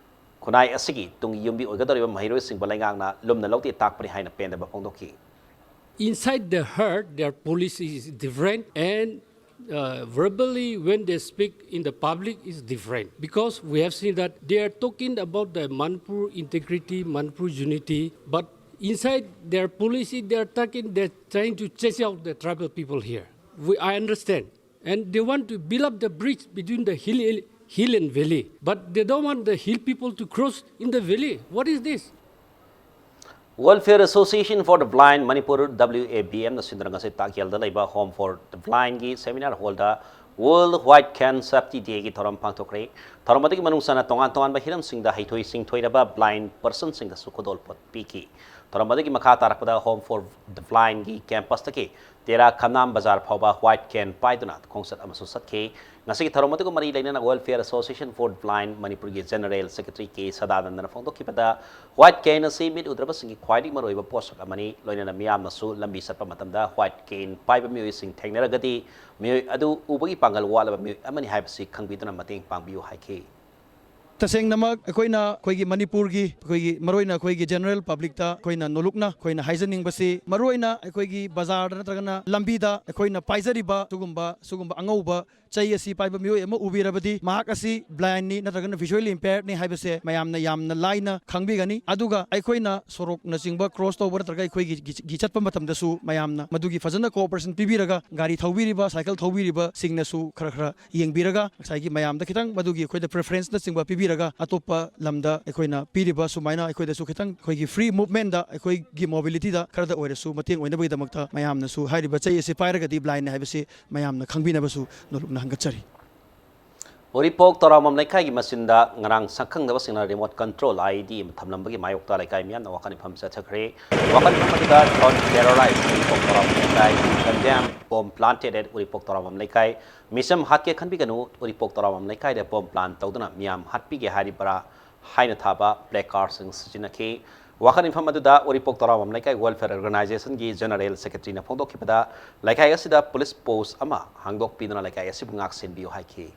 ꯈꯨꯟꯅꯥꯏ ꯑꯁꯤꯒꯤ ꯇꯨꯡꯒꯤ ꯌꯨꯝꯕꯤ ꯑꯣꯏꯒꯗꯧꯔꯤꯕ ꯃꯍꯩꯔꯣꯏꯁꯤꯡꯕꯨ ꯂꯩꯉꯥꯛꯅ ꯂꯨꯝꯅ ꯂꯧꯗꯦ ꯇꯥꯛꯄꯅꯤ ꯍꯥꯏꯅ ꯄꯦꯟꯗꯕ ꯐꯣꯡꯗꯣꯛꯈꯤ꯫ Inside the heart, their policy is different, and uh, verbally, when they speak in the public, is different. Because we have seen that they are talking about the Manipur integrity, Manipur unity, but inside their policy, they are talking, they're trying to chase out the tribal people here. We, I understand. And they want to build up the bridge between the hill, hill and valley. But they don't want the hill people to cross in the valley. What is this? Welfare Association for the Blind Manipur, W A B M ꯅ ꯁꯤꯟꯗꯨꯅ ꯉꯁꯤ ꯇꯥꯛꯌꯦꯜꯗ ꯂꯩꯕ Home for the Blind ꯒꯤ seminar hall ꯗ World White Cane Safety Day ꯒꯤ ꯊꯧꯔꯝ ꯄꯥꯡꯊꯣꯛꯈ꯭ꯔꯦ꯫ ꯊꯧꯔꯝ ꯑꯗꯨꯒꯤ ꯃꯅꯨꯡ ꯆꯟꯅ ꯇꯣꯉꯥꯟ ꯇꯣꯉꯥꯟꯕ ꯍꯤꯔꯝꯁꯤꯡꯗ ꯍꯩꯊꯣꯏ ꯁꯤꯡꯊꯣꯏꯔꯕ blind person ꯁꯤꯡꯗꯁꯨ ꯈꯨꯗꯣꯜꯄꯣꯠ ꯄꯤꯈꯤ꯫ ꯊꯧꯔꯝ ꯑꯗꯨꯒꯤ ꯃꯈꯥ ꯇꯥꯔꯛꯄꯗ Home for the Blind ꯒꯤ campus ꯇꯒꯤ ꯇꯦꯔꯥ ꯈꯝꯅꯥꯝ ꯕꯖꯥꯔ ꯐꯥꯎꯕ white cane ꯄꯥꯏꯗꯨꯅ ꯈꯣꯡꯆꯠ ꯑꯃꯁꯨ ꯆꯠꯈꯤ꯫ ꯉꯁꯤꯒꯤ ꯊꯧꯔꯝ ꯑꯗꯨꯒ ꯃꯔꯤ ꯂꯩꯅꯅ Welfare Association for Blind ꯃꯅꯤꯄꯨꯔꯒꯤ General Secretary ꯀꯦ ꯁꯗꯥꯅꯟꯗꯅ ꯐꯣꯡꯗꯣꯛꯈꯤꯕꯗ, white cane ꯑꯁꯤ ꯃꯤꯠ ꯎꯗ꯭ꯔꯕꯁꯤꯡꯒꯤ ꯈ꯭ꯋꯥꯏꯗꯒꯤ ꯃꯔꯨꯑꯣꯏꯕ ꯄꯣꯠꯁꯛ ꯑꯃꯅꯤ꯫ ꯂꯣꯏꯅꯅ ꯃꯤꯌꯥꯝꯅꯁꯨ ꯂꯝꯕꯤ ꯆꯠꯄ ꯃꯇꯝꯗ white cane ꯄꯥꯏꯕ ꯃꯤꯑꯣꯏꯁꯤꯡ ꯊꯦꯡꯅꯔꯒꯗꯤ, ꯃꯤꯑꯣꯏ ꯑꯗꯨ ꯎꯕꯒꯤ ꯄꯥꯡꯒꯜ ꯋꯥꯠꯂꯕ ꯃꯤꯑꯣꯏ ꯑꯃꯅꯤ ꯍꯥꯏꯕꯁꯤ ꯈꯪꯕꯤꯗꯨꯅ ꯃꯇꯦꯡ ꯄꯥꯡꯕꯤꯌꯨ ꯍꯥꯏꯈꯤ꯫ ꯇꯁꯦꯡꯅꯃꯛ ꯑꯩꯈꯣꯏꯅ ꯑꯩꯈꯣꯏꯒꯤ ꯃꯅꯤꯄꯨꯔꯒꯤ ꯑꯩꯈꯣꯏꯒꯤ ꯃꯔꯨꯑꯣꯏꯅ ꯑꯩꯈꯣꯏꯒꯤ general public ꯇ ꯑꯩꯈꯣꯏꯅ ꯅꯣꯂꯨꯛꯅ ꯑꯩꯈꯣꯏꯅ ꯍꯥꯏꯖꯅꯤꯡꯕꯁꯤ, ꯃꯔꯨꯑꯣꯏꯅ ꯑꯩꯈꯣꯏꯒꯤ ꯕꯖꯥꯔꯗ ꯅꯠꯇ꯭ꯔꯒꯅ ꯂꯝꯕꯤꯗ ꯑꯩꯈꯣꯏꯅ ꯄꯥꯏꯖꯔꯤꯕ ꯁꯤꯒꯨꯝꯕ ꯁꯤꯒꯨꯝꯕ ꯑꯉꯧꯕ ꯆꯩ ꯑꯁꯤ ꯄꯥꯏꯕ ꯃꯤꯑꯣꯏ ꯑꯃ ꯎꯕꯤꯔꯕꯗꯤ, ꯃꯍꯥꯛ ꯑꯁꯤ blind ꯅꯤ ꯅꯠꯇ꯭ꯔꯒꯅ visually impaired ꯅꯤ ꯍꯥꯏꯕꯁꯦ ꯃꯌꯥꯝꯅ ꯌꯥꯝꯅ ꯂꯥꯏꯅ ꯈꯪꯕꯤꯒꯅꯤ꯫ ꯑꯗꯨꯒ ꯑꯩꯈꯣꯏꯅ ꯁꯣꯔꯣꯛꯅꯆꯤꯡꯕ cross ꯇꯧꯕ ꯅꯠꯇ꯭ꯔꯒ ꯑꯩꯈꯣꯏꯒꯤ ꯒꯤ ꯆꯠꯄ ꯃꯇꯝꯗꯁꯨ ꯃꯌꯥꯝꯅ ꯃꯗꯨꯒꯤ ꯐꯖꯅ cooperation ꯄꯤꯕꯤꯔꯒ, ꯒꯥꯔꯤ ꯊꯧꯕꯤꯔꯤꯕ, ꯁꯥꯏꯀꯜ ꯊꯧꯕꯤꯔꯤꯕꯁꯤꯡꯅꯁꯨ ꯈꯔ ꯈꯔ ꯌꯦꯡꯕꯤꯔꯒ, ꯉꯁꯥꯏꯒꯤ ꯃꯌꯥꯝꯗ ꯈꯤꯇꯪ ꯃꯗꯨꯒꯤ ꯑꯩꯈꯣꯏꯗ preference ꯅꯆꯤꯡꯕ ꯄꯤꯕꯤꯔꯒ, ꯑꯇꯣꯞꯄ ꯂꯝꯗ ꯑꯩꯈꯣꯏꯅ ꯄꯤꯔꯤꯕ ꯁꯨꯃꯥꯏꯅ ꯑꯩꯈꯣꯏꯗꯁꯨ ꯈꯤꯇꯪ ꯑꯩꯈꯣꯏꯒꯤ free movement ꯗ, ꯑꯩꯈꯣꯏꯒꯤ mobility ꯗ ꯈꯔꯗ ꯑꯣꯏꯔꯁꯨ ꯃꯇꯦꯡ ꯑꯣꯏꯅꯕꯒꯤꯗꯃꯛꯇ ꯃꯌꯥꯝꯅꯁꯨ ꯍꯥꯏꯔꯤꯕ ꯆꯩ ꯑꯁꯤ ꯄꯥꯏꯔꯒꯗꯤ blind ꯅꯤ ꯍꯥꯏꯕꯁꯤ ꯃꯌꯥꯝꯅ ꯈꯪꯕꯤꯅꯕꯁꯨ ꯅꯣꯂꯨꯛꯅ ꯍꯪꯒꯠꯆꯔꯤ꯫ ꯎꯔꯤꯄꯣꯛ ꯇꯣꯔꯥꯃꯝ ꯂꯩꯀꯥꯏꯒꯤ ꯃꯆꯤꯟꯗ ꯉꯔꯥꯡ ꯁꯛꯈꯪꯗꯕꯁꯤꯡꯅ remote control I E D ꯑꯃ ꯊꯝꯂꯝꯕꯒꯤ ꯃꯥꯌꯣꯛꯇ ꯂꯩꯀꯥꯏ ꯃꯤꯌꯥꯝꯅ ꯋꯥꯀꯠ ꯃꯤꯐꯝ ꯆꯠꯊꯈ꯭ꯔꯦ꯫ ꯋꯥꯀꯠ ꯃꯤꯐꯝ ꯑꯗꯨꯗ Don't Terrorize ꯎꯔꯤꯄꯣꯛ ꯇꯣꯔꯥꯃꯝ ꯂꯩꯀꯥꯏ, Condemn Bomb Planted at ꯎꯔꯤꯄꯣꯛ ꯇꯣꯔꯥꯃꯝ ꯂꯩꯀꯥꯏ, ꯃꯤꯆꯝ ꯍꯥꯠꯀꯦ ꯈꯟꯕꯤꯒꯅꯨ, ꯎꯔꯤꯄꯣꯛ ꯇꯣꯔꯥꯃꯝ ꯂꯩꯀꯥꯏꯗ bomb plant ꯇꯧꯗꯨꯅ ꯃꯤꯌꯥꯝ ꯍꯥꯠꯄꯤꯒꯦ ꯍꯥꯏꯔꯤꯕ꯭ꯔꯥ ꯍꯥꯏꯅ ꯊꯥꯕ placard ꯁꯤꯡ ꯁꯤꯖꯤꯟꯅꯈꯤ꯫ ꯋꯥꯀꯠ ꯃꯤꯐꯝ ꯑꯗꯨꯗ ꯎꯔꯤꯄꯣꯛ ꯇꯣꯔꯥꯃꯝ ꯂꯩꯀꯥꯏ Welfare Organization ꯒꯤ General Secretary ꯅ ꯐꯣꯡꯗꯣꯛꯈꯤꯕꯗ, ꯂꯩꯀꯥꯏ ꯑꯁꯤꯗ police post ꯑꯃ ꯍꯥꯡꯗꯣꯛꯄꯤꯗꯨꯅ ꯂꯩꯀꯥꯏ ꯑꯁꯤꯕꯨ ꯉꯥꯛ ꯁꯦꯟꯕꯤꯌꯨ ꯍꯥꯏꯈꯤ꯫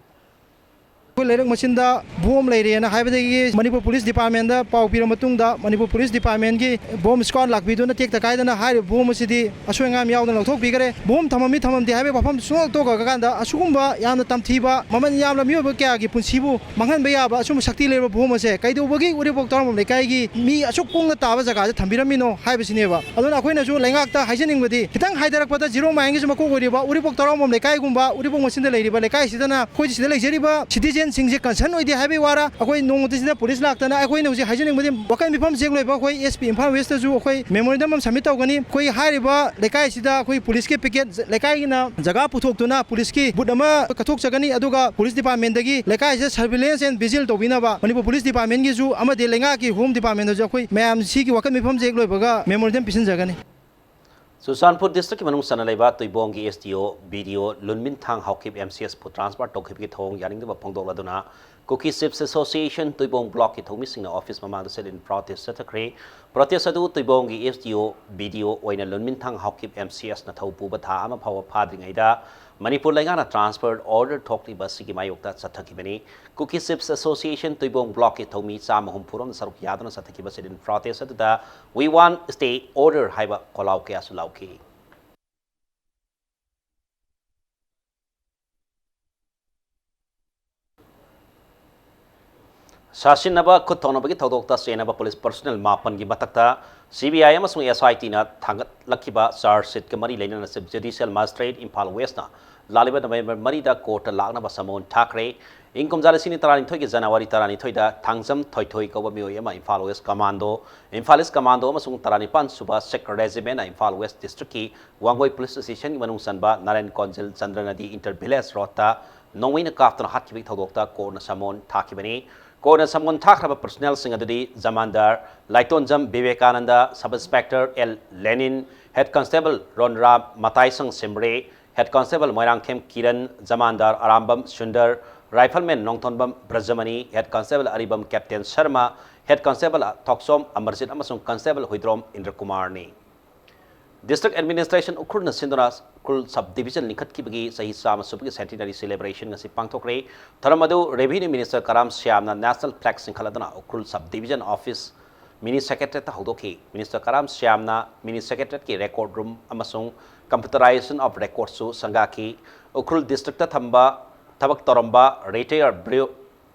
ꯑꯩꯈꯣꯏ ꯂꯩꯔꯛ ꯃꯆꯤꯟꯗ ꯕꯣꯝ ꯂꯩꯔꯦꯅ ꯍꯥꯏꯕꯗꯒꯤ ꯃꯅꯤꯄꯨꯔ ꯄꯨꯂꯤꯁ ꯗꯤꯄꯥꯔꯠꯃꯦꯟꯗ ꯄꯥꯎ ꯄꯤꯔꯕ ꯃꯇꯨꯡꯗ, ꯃꯅꯤꯄꯨꯔ ꯄꯨꯂꯤꯁ ꯗꯤꯄꯥꯔꯠꯃꯦꯟꯒꯤ ꯕꯣꯝ ꯁ꯭ꯀ꯭ꯋꯥꯗ ꯂꯥꯛꯄꯤꯗꯨꯅ ꯇꯦꯛꯇ ꯀꯥꯏꯗꯅ ꯍꯥꯏꯔꯤꯕ ꯕꯣꯝ ꯑꯁꯤꯗꯤ ꯑꯁꯣꯏ ꯑꯉꯥꯝ ꯌꯥꯎꯗꯅ ꯂꯧꯊꯣꯛꯄꯤꯈ꯭ꯔꯦ꯫ ꯕꯣꯝ ꯊꯝꯃꯝꯃꯤ ꯊꯝꯃꯝꯗꯦ ꯍꯥꯏꯕꯒꯤ ꯋꯥꯐꯝ ꯁꯨꯡꯂꯧ ꯂꯧꯊꯣꯛꯈ꯭ꯔꯀꯥꯟꯗ, ꯑꯁꯤꯒꯨꯝꯕ ꯌꯥꯝꯅ ꯇꯝꯊꯤꯕ, ꯃꯃꯜ ꯌꯥꯝꯂꯕ ꯃꯤꯑꯣꯏꯕ ꯀꯌꯥꯒꯤ ꯄꯨꯟꯁꯤꯕꯨ ꯃꯥꯡꯍꯟꯕ ꯌꯥꯕ ꯑꯁꯨꯝꯕ ꯁꯛꯇꯤ ꯂꯩꯔꯕ ꯕꯣꯝ ꯑꯁꯦ ꯀꯩꯗꯧꯕꯒꯤ ꯎꯔꯤꯄꯣꯛ ꯇꯔꯥꯃꯥꯏꯕꯝ ꯂꯩꯀꯥꯏꯒꯤ ꯃꯤ ꯑꯁꯨꯛ ꯀꯨꯡꯅ ꯇꯥꯕ ꯖꯒꯥꯗ ꯊꯝꯕꯤꯔꯝꯃꯤꯅꯣ ꯍꯥꯏꯕꯁꯤꯅꯦꯕ꯫ ꯑꯗꯨꯅ ꯑꯩꯈꯣꯏꯅꯁꯨ ꯂꯩꯉꯥꯛꯇ ꯍꯥꯏꯖꯅꯤꯡꯕꯗꯤ, ꯈꯤꯇꯪ ꯍꯥꯏꯊꯔꯛꯄꯗ ꯖꯤꯔꯣ ꯃꯥꯏꯜꯒꯤꯁꯨ ꯃꯀꯣꯛ ꯑꯣꯏꯔꯤꯕ ꯎꯔꯤꯄꯣꯛ ꯇꯔꯥꯃꯥꯏꯕꯝ ꯂꯩꯀꯥꯏꯒꯨꯝꯕ, ꯎꯔꯤꯄꯣꯛ ꯃꯆꯤꯟꯗ ꯂꯩꯔꯤꯕ ꯂꯩꯀꯥꯏꯁꯤꯗꯅ ꯑꯩꯈꯣꯏ ꯁꯤꯗ ꯂꯩꯖꯔꯤꯕ ꯁꯤꯇꯤꯖꯦꯟꯁꯤꯡꯁꯦ ꯀꯟꯁꯔꯟ ꯑꯣꯏꯗꯦ ꯍꯥꯏꯕꯒꯤ ꯋꯥꯔ꯫ ꯑꯩꯈꯣꯏ ꯅꯣꯡꯃꯇ ꯁꯤꯗ ꯄꯨꯂꯤꯁ ꯂꯥꯛꯇꯅ, ꯑꯩꯈꯣꯏꯅ ꯍꯧꯖꯤꯛ ꯍꯥꯏꯖꯅꯤꯡꯕꯗꯤ, ꯋꯥꯀꯟ ꯃꯤꯐꯝ ꯆꯦꯛ ꯂꯣꯏꯕ ꯑꯩꯈꯣꯏ ꯑꯦꯁ ꯄꯤ ꯏꯝꯐꯥꯜ ꯋꯦꯁꯇꯁꯨ ꯑꯩꯈꯣꯏ ꯃꯦꯃꯣꯔꯦꯟꯗꯝ ꯑꯃ ꯁꯕꯃꯤꯠ ꯇꯧꯒꯅꯤ꯫ ꯑꯩꯈꯣꯏ ꯍꯥꯏꯔꯤꯕ ꯂꯩꯀꯥꯏꯁꯤꯗ ꯑꯩꯈꯣꯏ ꯄꯨꯂꯤꯁꯀꯤ ꯄꯤꯀꯦꯠ, ꯂꯩꯀꯥꯏꯒꯤꯅ ꯖꯒꯥ ꯄꯨꯊꯣꯛꯇꯨꯅ ꯄꯨꯂꯤꯁꯀꯤ ꯕꯨꯠ ꯑꯃ ꯀꯠꯊꯣꯛꯆꯒꯅꯤ꯫ ꯑꯗꯨꯒ ꯄꯨꯂꯤꯁ ꯗꯤꯄꯥꯔꯠꯃꯦꯟꯗꯒꯤ ꯂꯩꯀꯥꯏꯁꯤꯗ ꯁꯔꯚꯤꯂꯦꯟꯁ ꯑꯦꯟ ꯚꯤꯖꯤꯜ ꯇꯧꯕꯤꯅꯕ ꯃꯅꯤꯄꯨꯔ ꯄꯨꯂꯤꯁ ꯗꯤꯄꯥꯔꯠꯃꯦꯟꯒꯤꯁꯨ ꯑꯃꯗꯤ ꯂꯩꯉꯥꯛꯀꯤ ꯍꯣꯝ ꯗꯤꯄꯥꯔꯠꯃꯦꯟꯗꯁꯨ ꯑꯩꯈꯣꯏ ꯃꯌꯥꯝ ꯁꯤꯒꯤ ꯋꯥꯀꯟ ꯃꯤꯐꯝꯁꯦ ꯍꯦꯛ ꯂꯣꯏꯕꯒ ꯃꯦꯃꯣꯔꯦꯟꯗꯝ ꯄꯤꯁꯤꯟꯖꯒꯅꯤ꯫ ꯆꯨꯔꯆꯥꯟꯄꯨꯔ ꯗꯤꯁꯇ꯭ꯔꯤꯛꯀꯤ ꯃꯅꯨꯡ ꯆꯟꯅ ꯂꯩꯕ ꯇꯨꯏꯕꯣꯡꯒꯤ ꯑꯦꯁ ꯗꯤ ꯑꯣ, ꯕꯤ ꯗꯤ ꯑꯣ ꯂꯨꯟꯃꯤꯟꯊꯥꯡ ꯍꯥꯎꯀꯤꯞ ꯑꯦꯝ ꯁꯤ ꯑꯦꯁꯄꯨ ꯇ꯭ꯔꯥꯟꯁꯐꯔ ꯇꯧꯈꯤꯕꯒꯤ ꯊꯧꯑꯣꯡ ꯌꯥꯅꯤꯡꯗꯕ ꯐꯣꯡꯗꯣꯛꯂꯗꯨꯅ ꯀꯨꯀꯤ ꯆꯤꯞꯁ ꯑꯦꯁꯣꯁꯤꯌꯦꯁꯟ ꯇꯨꯏꯕꯣꯡ ꯕ꯭ꯂꯣꯛꯀꯤ ꯊꯧꯃꯤꯁꯤꯡꯅ ꯑꯣꯐꯤꯁ ꯃꯃꯥꯡꯗ sit-in protest ꯆꯠꯊꯈ꯭ꯔꯦ꯫ Protest ꯑꯗꯨ ꯇꯨꯏꯕꯣꯡꯒꯤ ꯑꯦꯁ ꯗꯤ ꯑꯣ, ꯕꯤ ꯗꯤ ꯑꯣ ꯑꯣꯏꯅ ꯂꯨꯟꯃꯤꯟꯊꯥꯡ ꯍꯥꯎꯀꯤꯞ ꯑꯦꯝ ꯁꯤ ꯑꯦꯁꯅ ꯊꯧ ꯄꯨꯕ ꯊꯥ ꯑꯃ ꯐꯥꯎꯕ ꯐꯥꯗ꯭ꯔꯤꯉꯩꯗ ꯃꯅꯤꯄꯨꯔ ꯂꯩꯉꯥꯛꯅ ꯇ꯭ꯔꯥꯟꯁꯐꯔ ꯑꯣꯔꯗꯔ ꯊꯣꯛꯂꯤꯕ ꯑꯁꯤꯒꯤ ꯃꯥꯌꯣꯛꯇ ꯆꯠꯊꯈꯤꯕꯅꯤ꯫ ꯀꯨꯀꯤ ꯆꯤꯞꯁ ꯑꯦꯁꯣꯁꯤꯌꯦꯁꯟ ꯇꯨꯏꯕꯣꯡ ꯕ꯭ꯂꯣꯛꯀꯤ ꯊꯧꯃꯤ ꯆꯥꯝꯃ ꯍꯨꯝꯐꯨ ꯔꯣꯝꯅ ꯁꯔꯨꯛ ꯌꯥꯗꯨꯅ ꯆꯠꯊꯈꯤꯕ sit-in protest ꯑꯗꯨꯗ "We want stay order" ꯍꯥꯏꯕ ꯈꯣꯜꯂꯥꯎ ꯀꯌꯥꯁꯨ ꯂꯥꯎꯈꯤ꯫ ꯁꯥꯁꯤꯟꯅꯕ ꯈꯨꯠ ꯊꯧꯅꯕꯒꯤ ꯊꯧꯗꯣꯛꯇ ꯆꯦꯟꯅꯕ ꯄꯨꯂꯤꯁ ꯄꯔꯁꯣꯅꯦꯜ ꯃꯥꯄꯟꯒꯤ ꯃꯊꯛꯇ ꯁꯤ ꯕꯤ ꯑꯥꯏ ꯑꯃꯁꯨꯡ ꯑꯦꯁ ꯑꯥꯏ ꯇꯤꯅ ꯊꯥꯡꯒꯠꯂꯛꯈꯤꯕ ꯆꯥꯔꯖ ꯁꯤꯠꯀ ꯃꯔꯤ ꯂꯩꯅꯅ ꯆꯤꯞ ꯖꯨꯗꯤꯁꯤꯌꯦꯜ ꯃꯦꯖꯤꯁꯇ꯭ꯔꯦꯠ ꯏꯝꯐꯥꯜ ꯋꯦꯁꯅ ꯂꯥꯛꯂꯤꯕ ꯅꯕꯦꯝꯕꯔ ꯃꯔꯤꯗ ꯀꯣꯔꯠꯇ ꯂꯥꯛꯅꯕ ꯁꯃꯣꯟ ꯊꯥꯈ꯭ꯔꯦ꯫ ꯏꯪ ꯀꯨꯝꯖꯥ ꯂꯤꯁꯤꯡ ꯑꯅꯤ ꯇꯔꯥꯅꯤꯊꯣꯏꯒꯤ ꯖꯅꯋꯥꯔꯤ ꯇꯔꯥꯅꯤꯊꯣꯏꯗ ꯊꯥꯡꯖꯝ ꯊꯣꯏꯊꯣꯏ ꯀꯧꯕ ꯃꯤꯑꯣꯏ ꯑꯃ ꯏꯝꯐꯥꯜ ꯋꯦꯁ ꯀꯃꯥꯟꯗꯣ, ꯏꯝꯐꯥꯜ ꯏꯁ ꯀꯃꯥꯟꯗꯣ ꯑꯃꯁꯨꯡ ꯇꯔꯥꯅꯤꯄꯥꯟ ꯁꯨꯕ ꯁꯤꯈ ꯔꯦꯖꯤꯃꯦꯟꯅ ꯏꯝꯐꯥꯜ ꯋꯦꯁ ꯗꯤꯁꯇ꯭ꯔꯤꯛꯀꯤ ꯋꯥꯡꯒꯣꯏ ꯄꯨꯂꯤꯁ ꯁ꯭ꯇꯦꯁꯟꯒꯤ ꯃꯅꯨꯡ ꯆꯟꯕ ꯅꯥꯔꯥꯌꯟ ꯀꯣꯟꯖꯤꯜ ꯆꯟꯗ꯭ꯔ ꯅꯗꯤ ꯏꯟꯇꯔ ꯚꯤꯂꯦꯖ ꯔꯣꯗꯇ ꯅꯣꯡꯃꯩꯅ ꯀꯥꯞꯇꯨꯅ ꯍꯥꯠꯈꯤꯕꯒꯤ ꯊꯧꯗꯣꯛꯇ ꯀꯣꯔꯠꯅ ꯁꯃꯣꯟ ꯊꯥꯈꯤꯕꯅꯤ꯫ ꯀꯣꯔꯠꯅ ꯁꯃꯣꯟ ꯊꯥꯈ꯭ꯔꯕ ꯄꯔꯁꯣꯅꯦꯜꯁꯤꯡ ꯑꯗꯨꯗꯤ ꯖꯃꯥꯟꯗꯥꯔ Laitonjam Bibekananda, sub inspector L Lenin, head constable Ronram Mataisang Simre, head constable Moirangthem Kiran, ꯖꯃꯥꯟꯗꯥꯔ Arambam Sundar, riflemen Nongthombam Brajamani, head constable Aribam Captain Sharma, head constable Thokchom Amarjit ꯑꯃꯁꯨꯡ ꯀꯟꯁꯇꯦꯕꯜ ꯍꯨꯏꯗ꯭ꯔꯣꯝ ꯏꯟꯗ꯭ꯔꯀꯨꯃꯥꯔꯅꯤ꯫ District Administration ꯎꯈ꯭ꯔꯨꯜꯅ ꯁꯤꯟꯗꯨꯅ ꯎꯈ꯭ꯔꯨꯜ Sub Division ꯂꯤꯡꯈꯠꯈꯤꯕꯒꯤ ꯆꯍꯤ ꯆꯥꯝꯃ ꯁꯨꯕꯒꯤ Centenary Celebration ꯉꯁꯤ ꯄꯥꯡꯊꯣꯛꯈ꯭ꯔꯦ꯫ ꯊꯧꯔꯝ ꯑꯗꯨ Revenue Minister ꯀꯔꯥꯝ ꯁ꯭ꯌꯥꯝꯅ National Flag ꯆꯤꯡꯈꯠꯂꯗꯨꯅ Ukhrul Sub Division Office Mini Secretariat ꯍꯧꯗꯣꯛꯈꯤ꯫ Minister ꯀꯔꯥꯝ ꯁ꯭ꯌꯥꯝꯅ Mini Secretariat ꯀꯤ record room ꯑꯃꯁꯨꯡ computerization of records ꯁꯨ ꯁꯪꯒꯥꯈꯤ꯫ ꯎꯈ꯭ꯔꯨꯜ District ꯊꯝꯕ ꯊꯕꯛ ꯇꯧꯔꯝꯕ retired bureau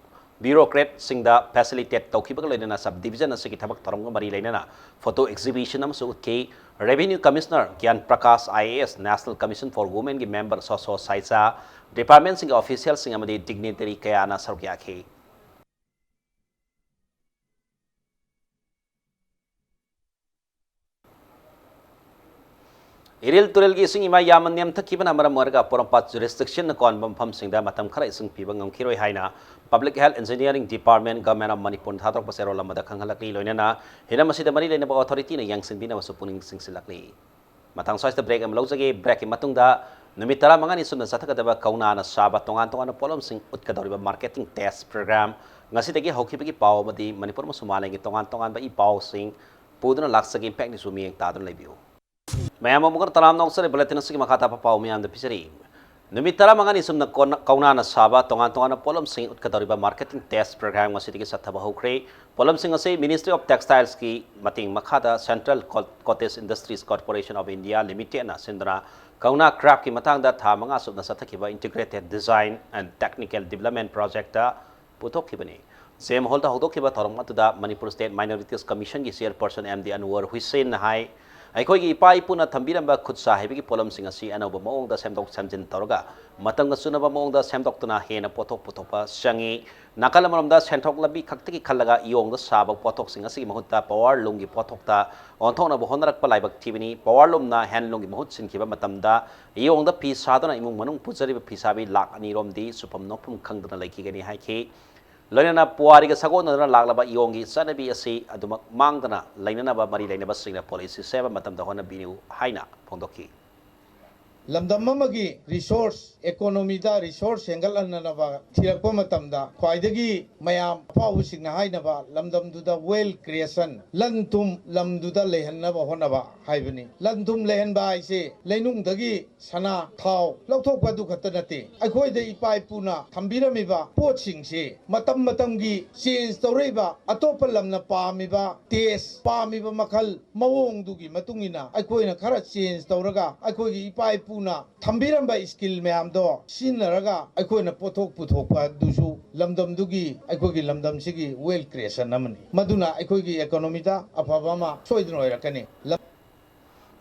bureaucrat ꯁꯤꯡꯗ facilitate ꯇꯧꯈꯤꯕꯒ ꯂꯣꯏꯅꯅ Sub Division ꯑꯁꯤꯒꯤ ꯊꯕꯛ ꯊꯧꯔꯝꯒ ꯃꯔꯤ ꯂꯩꯅꯅ photo exhibition ꯑꯃꯁꯨ ꯎꯠꯈꯤ꯫ Revenue Commissioner ꯒ꯭ꯌꯥꯟ Prakash I A S, National Commission for Women ꯒꯤ member ꯁꯣꯁꯣ ꯁꯥꯏꯖꯥ, department ꯁꯤꯡꯒꯤ official ꯁꯤꯡ ꯑꯃꯗꯤ dignitary ꯀꯌꯥꯅ ꯁꯔꯨꯛ ꯌꯥꯈꯤ꯫ ꯏꯔꯤꯜ ꯇꯨꯔꯦꯜꯒꯤ ꯏꯁꯤꯡ ꯏꯃꯥꯏ ꯌꯥꯝꯅ ꯅꯦꯝꯊꯈꯤꯕꯅ ꯃꯔꯝ ꯑꯣꯏꯔꯒ ꯄꯣꯔꯣꯝꯄꯥꯠ jurisdiction ꯅ ꯀꯣꯟꯕ ꯃꯐꯝꯁꯤꯡꯗ ꯃꯇꯝ ꯈꯔ ꯏꯁꯤꯡ ꯄꯤꯕ ꯉꯝꯈꯤꯔꯣꯏ ꯍꯥꯏꯅ Public Health Engineering Department, Government of Manipur ꯅ ꯊꯥꯗꯣꯔꯛꯄ ꯆꯦꯔꯣꯜ ꯑꯃꯗ ꯈꯪꯍꯜꯂꯛꯂꯤ꯫ ꯂꯣꯏꯅꯅ ꯍꯤꯔꯝ ꯑꯁꯤꯗ ꯃꯔꯤ ꯂꯩꯅꯕ authority ꯅ ꯌꯦꯡꯁꯤꯟꯕꯤꯅꯕꯁꯨ ꯄꯨꯛꯅꯤꯡ ꯆꯤꯡꯁꯤꯜꯂꯛꯂꯤ꯫ ꯃꯇꯥꯡ ꯁ꯭ꯋꯥꯏꯁꯤꯗ break ꯑꯃ ꯂꯧꯖꯒꯦ꯫ Break ꯀꯤ ꯃꯇꯨꯡꯗ ꯅꯨꯃꯤꯠ ꯇꯔꯥꯃꯉꯥꯅꯤ ꯆꯨꯞꯅ ꯆꯠꯊꯒꯗꯕ ꯀꯧꯅꯥꯅ ꯁꯥꯕ ꯇꯣꯉꯥꯟ ꯇꯣꯉꯥꯟꯕ ꯄꯣꯠꯂꯝꯁꯤꯡ ꯎꯠꯀꯗꯧꯔꯤꯕ marketing test program ꯉꯁꯤꯗꯒꯤ ꯍꯧꯈꯤꯕꯒꯤ ꯄꯥꯎ ꯑꯃꯗꯤ ꯃꯅꯤꯄꯨꯔ ꯑꯃꯁꯨꯡ ꯃꯥꯂꯦꯝꯒꯤ ꯇꯣꯉꯥꯟ ꯇꯣꯉꯥꯟꯕ ꯏ ꯄꯥꯎꯁꯤꯡ ꯄꯨꯗꯨꯅ ꯂꯥꯛꯆꯒꯦ꯫ Impact News ꯕꯨ ꯃꯤꯠꯌꯦꯡ ꯇꯥꯗꯨꯅ ꯂꯩꯕꯤꯌꯨ꯫ ꯃꯌꯥꯝ ꯑꯃꯨꯛ ꯍꯟꯅ ꯇꯔꯥꯝꯅ ꯑꯣꯛꯆꯔꯤ꯫ Bulletin ꯑꯁꯤꯒꯤ ꯃꯈꯥ ꯇꯥꯕ ꯄꯥꯎ ꯃꯌꯥꯝꯗ ꯄꯤꯖꯔꯤ꯫ ꯅꯨꯃꯤꯠ ꯇꯔꯥꯃꯉꯥꯅꯤ ꯆꯨꯝꯅ ꯀꯣꯟꯅ-, ꯀꯧꯅꯥꯅ ꯁꯥꯕ ꯇꯣꯉꯥꯟ ꯇꯣꯉꯥꯟꯕ ꯄꯣꯠꯂꯝꯁꯤꯡ ꯎꯠꯀꯗꯧꯔꯤꯕ marketing test program ꯉꯁꯤꯗꯒꯤ ꯆꯠꯊꯕ ꯍꯧꯈ꯭ꯔꯦ꯫ ꯄꯣꯠꯂꯝꯁꯤꯡ ꯑꯁꯤ Ministry of Textiles ꯀꯤ ꯃꯇꯦꯡ ꯃꯈꯥꯗ Central Co-, Cottage Industries Corporation of India Limited ꯅ ꯁꯤꯟꯗꯨꯅ ꯀꯧꯅꯥ craft ꯀꯤ ꯃꯇꯥꯡꯗ ꯊꯥ ꯃꯉꯥ ꯆꯨꯞꯅ ꯆꯠꯊꯈꯤꯕ Integrated Design and Technical Development Project ꯄꯨꯊꯣꯛꯈꯤꯕꯅꯤ꯫ ꯖꯦꯝ ꯍꯣꯜꯗ ꯍꯧꯗꯣꯛꯈꯤꯕ ꯊꯧꯔꯝ ꯑꯗꯨꯗ Manipur State Minorities Commission ꯒꯤ Chairperson M D Anwar Hussain ꯅ ꯍꯥꯏ, ꯑꯩꯈꯣꯏꯒꯤ ꯏꯄꯥ ꯏꯄꯨꯅ ꯊꯝꯕꯤꯔꯝꯕ ꯈꯨꯠ ꯁꯥ ꯍꯩꯕꯒꯤ ꯄꯣꯠꯂꯝꯁꯤꯡ ꯑꯁꯤ ꯑꯅꯧꯕ ꯃꯑꯣꯡꯗ ꯁꯦꯝꯗꯣꯛ ꯁꯦꯝꯖꯤꯟ ꯇꯧꯔꯒ ꯃꯇꯝꯒ ꯆꯨꯅꯕ ꯃꯑꯣꯡꯗ ꯁꯦꯝꯗꯣꯛꯇꯨꯅ ꯍꯦꯟꯅ ꯄꯣꯠꯊꯣꯛ ꯄꯨꯊꯣꯛꯄ ꯆꯪꯏ꯫ ꯅꯥꯀꯜ ꯑꯃꯔꯣꯝꯗ ꯁꯦꯟꯊꯣꯛ ꯂꯝꯕꯤ ꯈꯛꯇꯒꯤ ꯈꯜꯂꯒ ꯏꯌꯣꯡꯗ ꯁꯥꯕ ꯄꯣꯠꯊꯣꯛꯁꯤꯡ ꯑꯁꯤꯒꯤ ꯃꯍꯨꯠꯇ power loom ꯒꯤ ꯄꯣꯠꯊꯣꯛꯇ ꯑꯣꯟꯊꯣꯛꯅꯕ ꯍꯣꯠꯅꯔꯛꯄ ꯂꯥꯏꯕꯛ ꯊꯤꯕꯅꯤ꯫ Power loom ꯅ handloom ꯒꯤ ꯃꯍꯨꯠ ꯁꯤꯟꯈꯤꯕ ꯃꯇꯝꯗ ꯏꯌꯣꯡꯗ ꯐꯤ ꯁꯥꯗꯨꯅ ꯏꯃꯨꯡ ꯃꯅꯨꯡ ꯄꯨꯖꯔꯤꯕ ꯐꯤꯁꯥꯕꯤ ꯂꯥꯈ ꯑꯅꯤ ꯔꯣꯝꯗꯤ ꯁꯨꯐꯝ ꯅꯣꯝꯐꯝ ꯈꯪꯗꯅ ꯂꯩꯈꯤꯒꯅꯤ ꯍꯥꯏꯈꯤ꯫ ꯂꯣꯏꯅꯅ ꯄꯨꯋꯥꯔꯤꯒ ꯁꯥꯒꯣꯟꯅꯗꯨꯅ ꯂꯥꯛꯂꯕ ꯏꯌꯣꯡꯒꯤ ꯆꯠꯅꯕꯤ ꯑꯁꯤ ꯑꯗꯨꯃꯛ ꯃꯥꯡꯗꯅ ꯂꯩꯅꯅꯕ ꯃꯔꯤ ꯂꯩꯅꯕꯁꯤꯡꯅ policy ꯁꯦꯝꯕ ꯃꯇꯝꯗ ꯍꯣꯠꯅꯕꯤꯌꯨ ꯍꯥꯏꯅ ꯐꯣꯡꯗꯣꯛꯈꯤ꯫ ꯂꯝꯗꯝ ꯑꯃꯒꯤ ꯔꯤꯁꯣꯔꯁ, ꯏꯀꯣꯅꯣꯃꯤꯗ ꯔꯤꯁꯣꯔꯁ ꯍꯦꯟꯒꯠꯍꯟꯅꯅꯕ ꯊꯤꯔꯛꯄ ꯃꯇꯝꯗ ꯈ꯭ꯋꯥꯏꯗꯒꯤ ꯃꯌꯥꯝ ꯑꯐꯥꯎꯕꯁꯤꯡꯅ ꯍꯥꯏꯅꯕ ꯂꯝꯗꯝꯗꯨꯗ ꯋꯦꯜ ꯀ꯭ꯔꯤꯌꯦꯁꯟ, ꯂꯟ ꯊꯨꯝ ꯂꯝꯗꯨꯗ ꯂꯩꯍꯟꯅꯕ ꯍꯣꯠꯅꯕ ꯍꯥꯏꯕꯅꯤ꯫ ꯂꯟ ꯊꯨꯝ ꯂꯩꯍꯟꯕ ꯍꯥꯏꯁꯦ ꯂꯩꯅꯨꯡꯗꯒꯤ ꯁꯅꯥ, ꯊꯥꯎ ꯂꯧꯊꯣꯛꯄ ꯑꯗꯨ ꯈꯛꯇ ꯅꯠꯇꯦ꯫ ꯑꯩꯈꯣꯏꯗ ꯏꯄꯥ ꯏꯄꯨꯅ ꯊꯝꯕꯤꯔꯝꯃꯤꯕ ꯄꯣꯠꯁꯤꯡꯁꯤ ꯃꯇꯝ ꯃꯇꯝꯒꯤ ꯆꯦꯟꯖ ꯇꯧꯔꯛꯏꯕ, ꯑꯇꯣꯞꯄ ꯂꯝꯅ ꯄꯥꯝꯃꯤꯕ ꯇꯦꯁ, ꯄꯥꯝꯃꯤꯕ ꯃꯈꯜ, ꯃꯑꯣꯡꯗꯨꯒꯤ ꯃꯇꯨꯡ ꯏꯟꯅ ꯑꯩꯈꯣꯏꯅ ꯈꯔ ꯆꯦꯟꯖ ꯇꯧꯔꯒ ꯑꯩꯈꯣꯏꯒꯤ ꯏꯄꯥ ꯏꯄꯨꯅ ꯊꯝꯕꯤꯔꯝꯕ ꯁ꯭ꯀꯤꯜ ꯃꯌꯥꯝꯗꯣ ꯁꯤꯖꯤꯟꯅꯔꯒ ꯑꯩꯈꯣꯏꯅ ꯄꯣꯠꯊꯣꯛ ꯄꯨꯊꯣꯛꯄ ꯑꯗꯨꯁꯨ ꯂꯝꯗꯝꯗꯨꯒꯤ, ꯑꯩꯈꯣꯏꯒꯤ ꯂꯝꯗꯝꯁꯤꯒꯤ ꯋꯦꯜ ꯀ꯭ꯔꯤꯌꯦꯁꯟ ꯑꯃꯅꯤ꯫ ꯃꯗꯨꯅ ꯑꯩꯈꯣꯏꯒꯤ ꯏꯀꯣꯅꯣꯃꯤꯗ ꯑꯐꯕ ꯑꯃ ꯁꯣꯏꯗꯅ ꯑꯣꯏꯔꯛꯀꯅꯤ꯫ ꯂꯝ-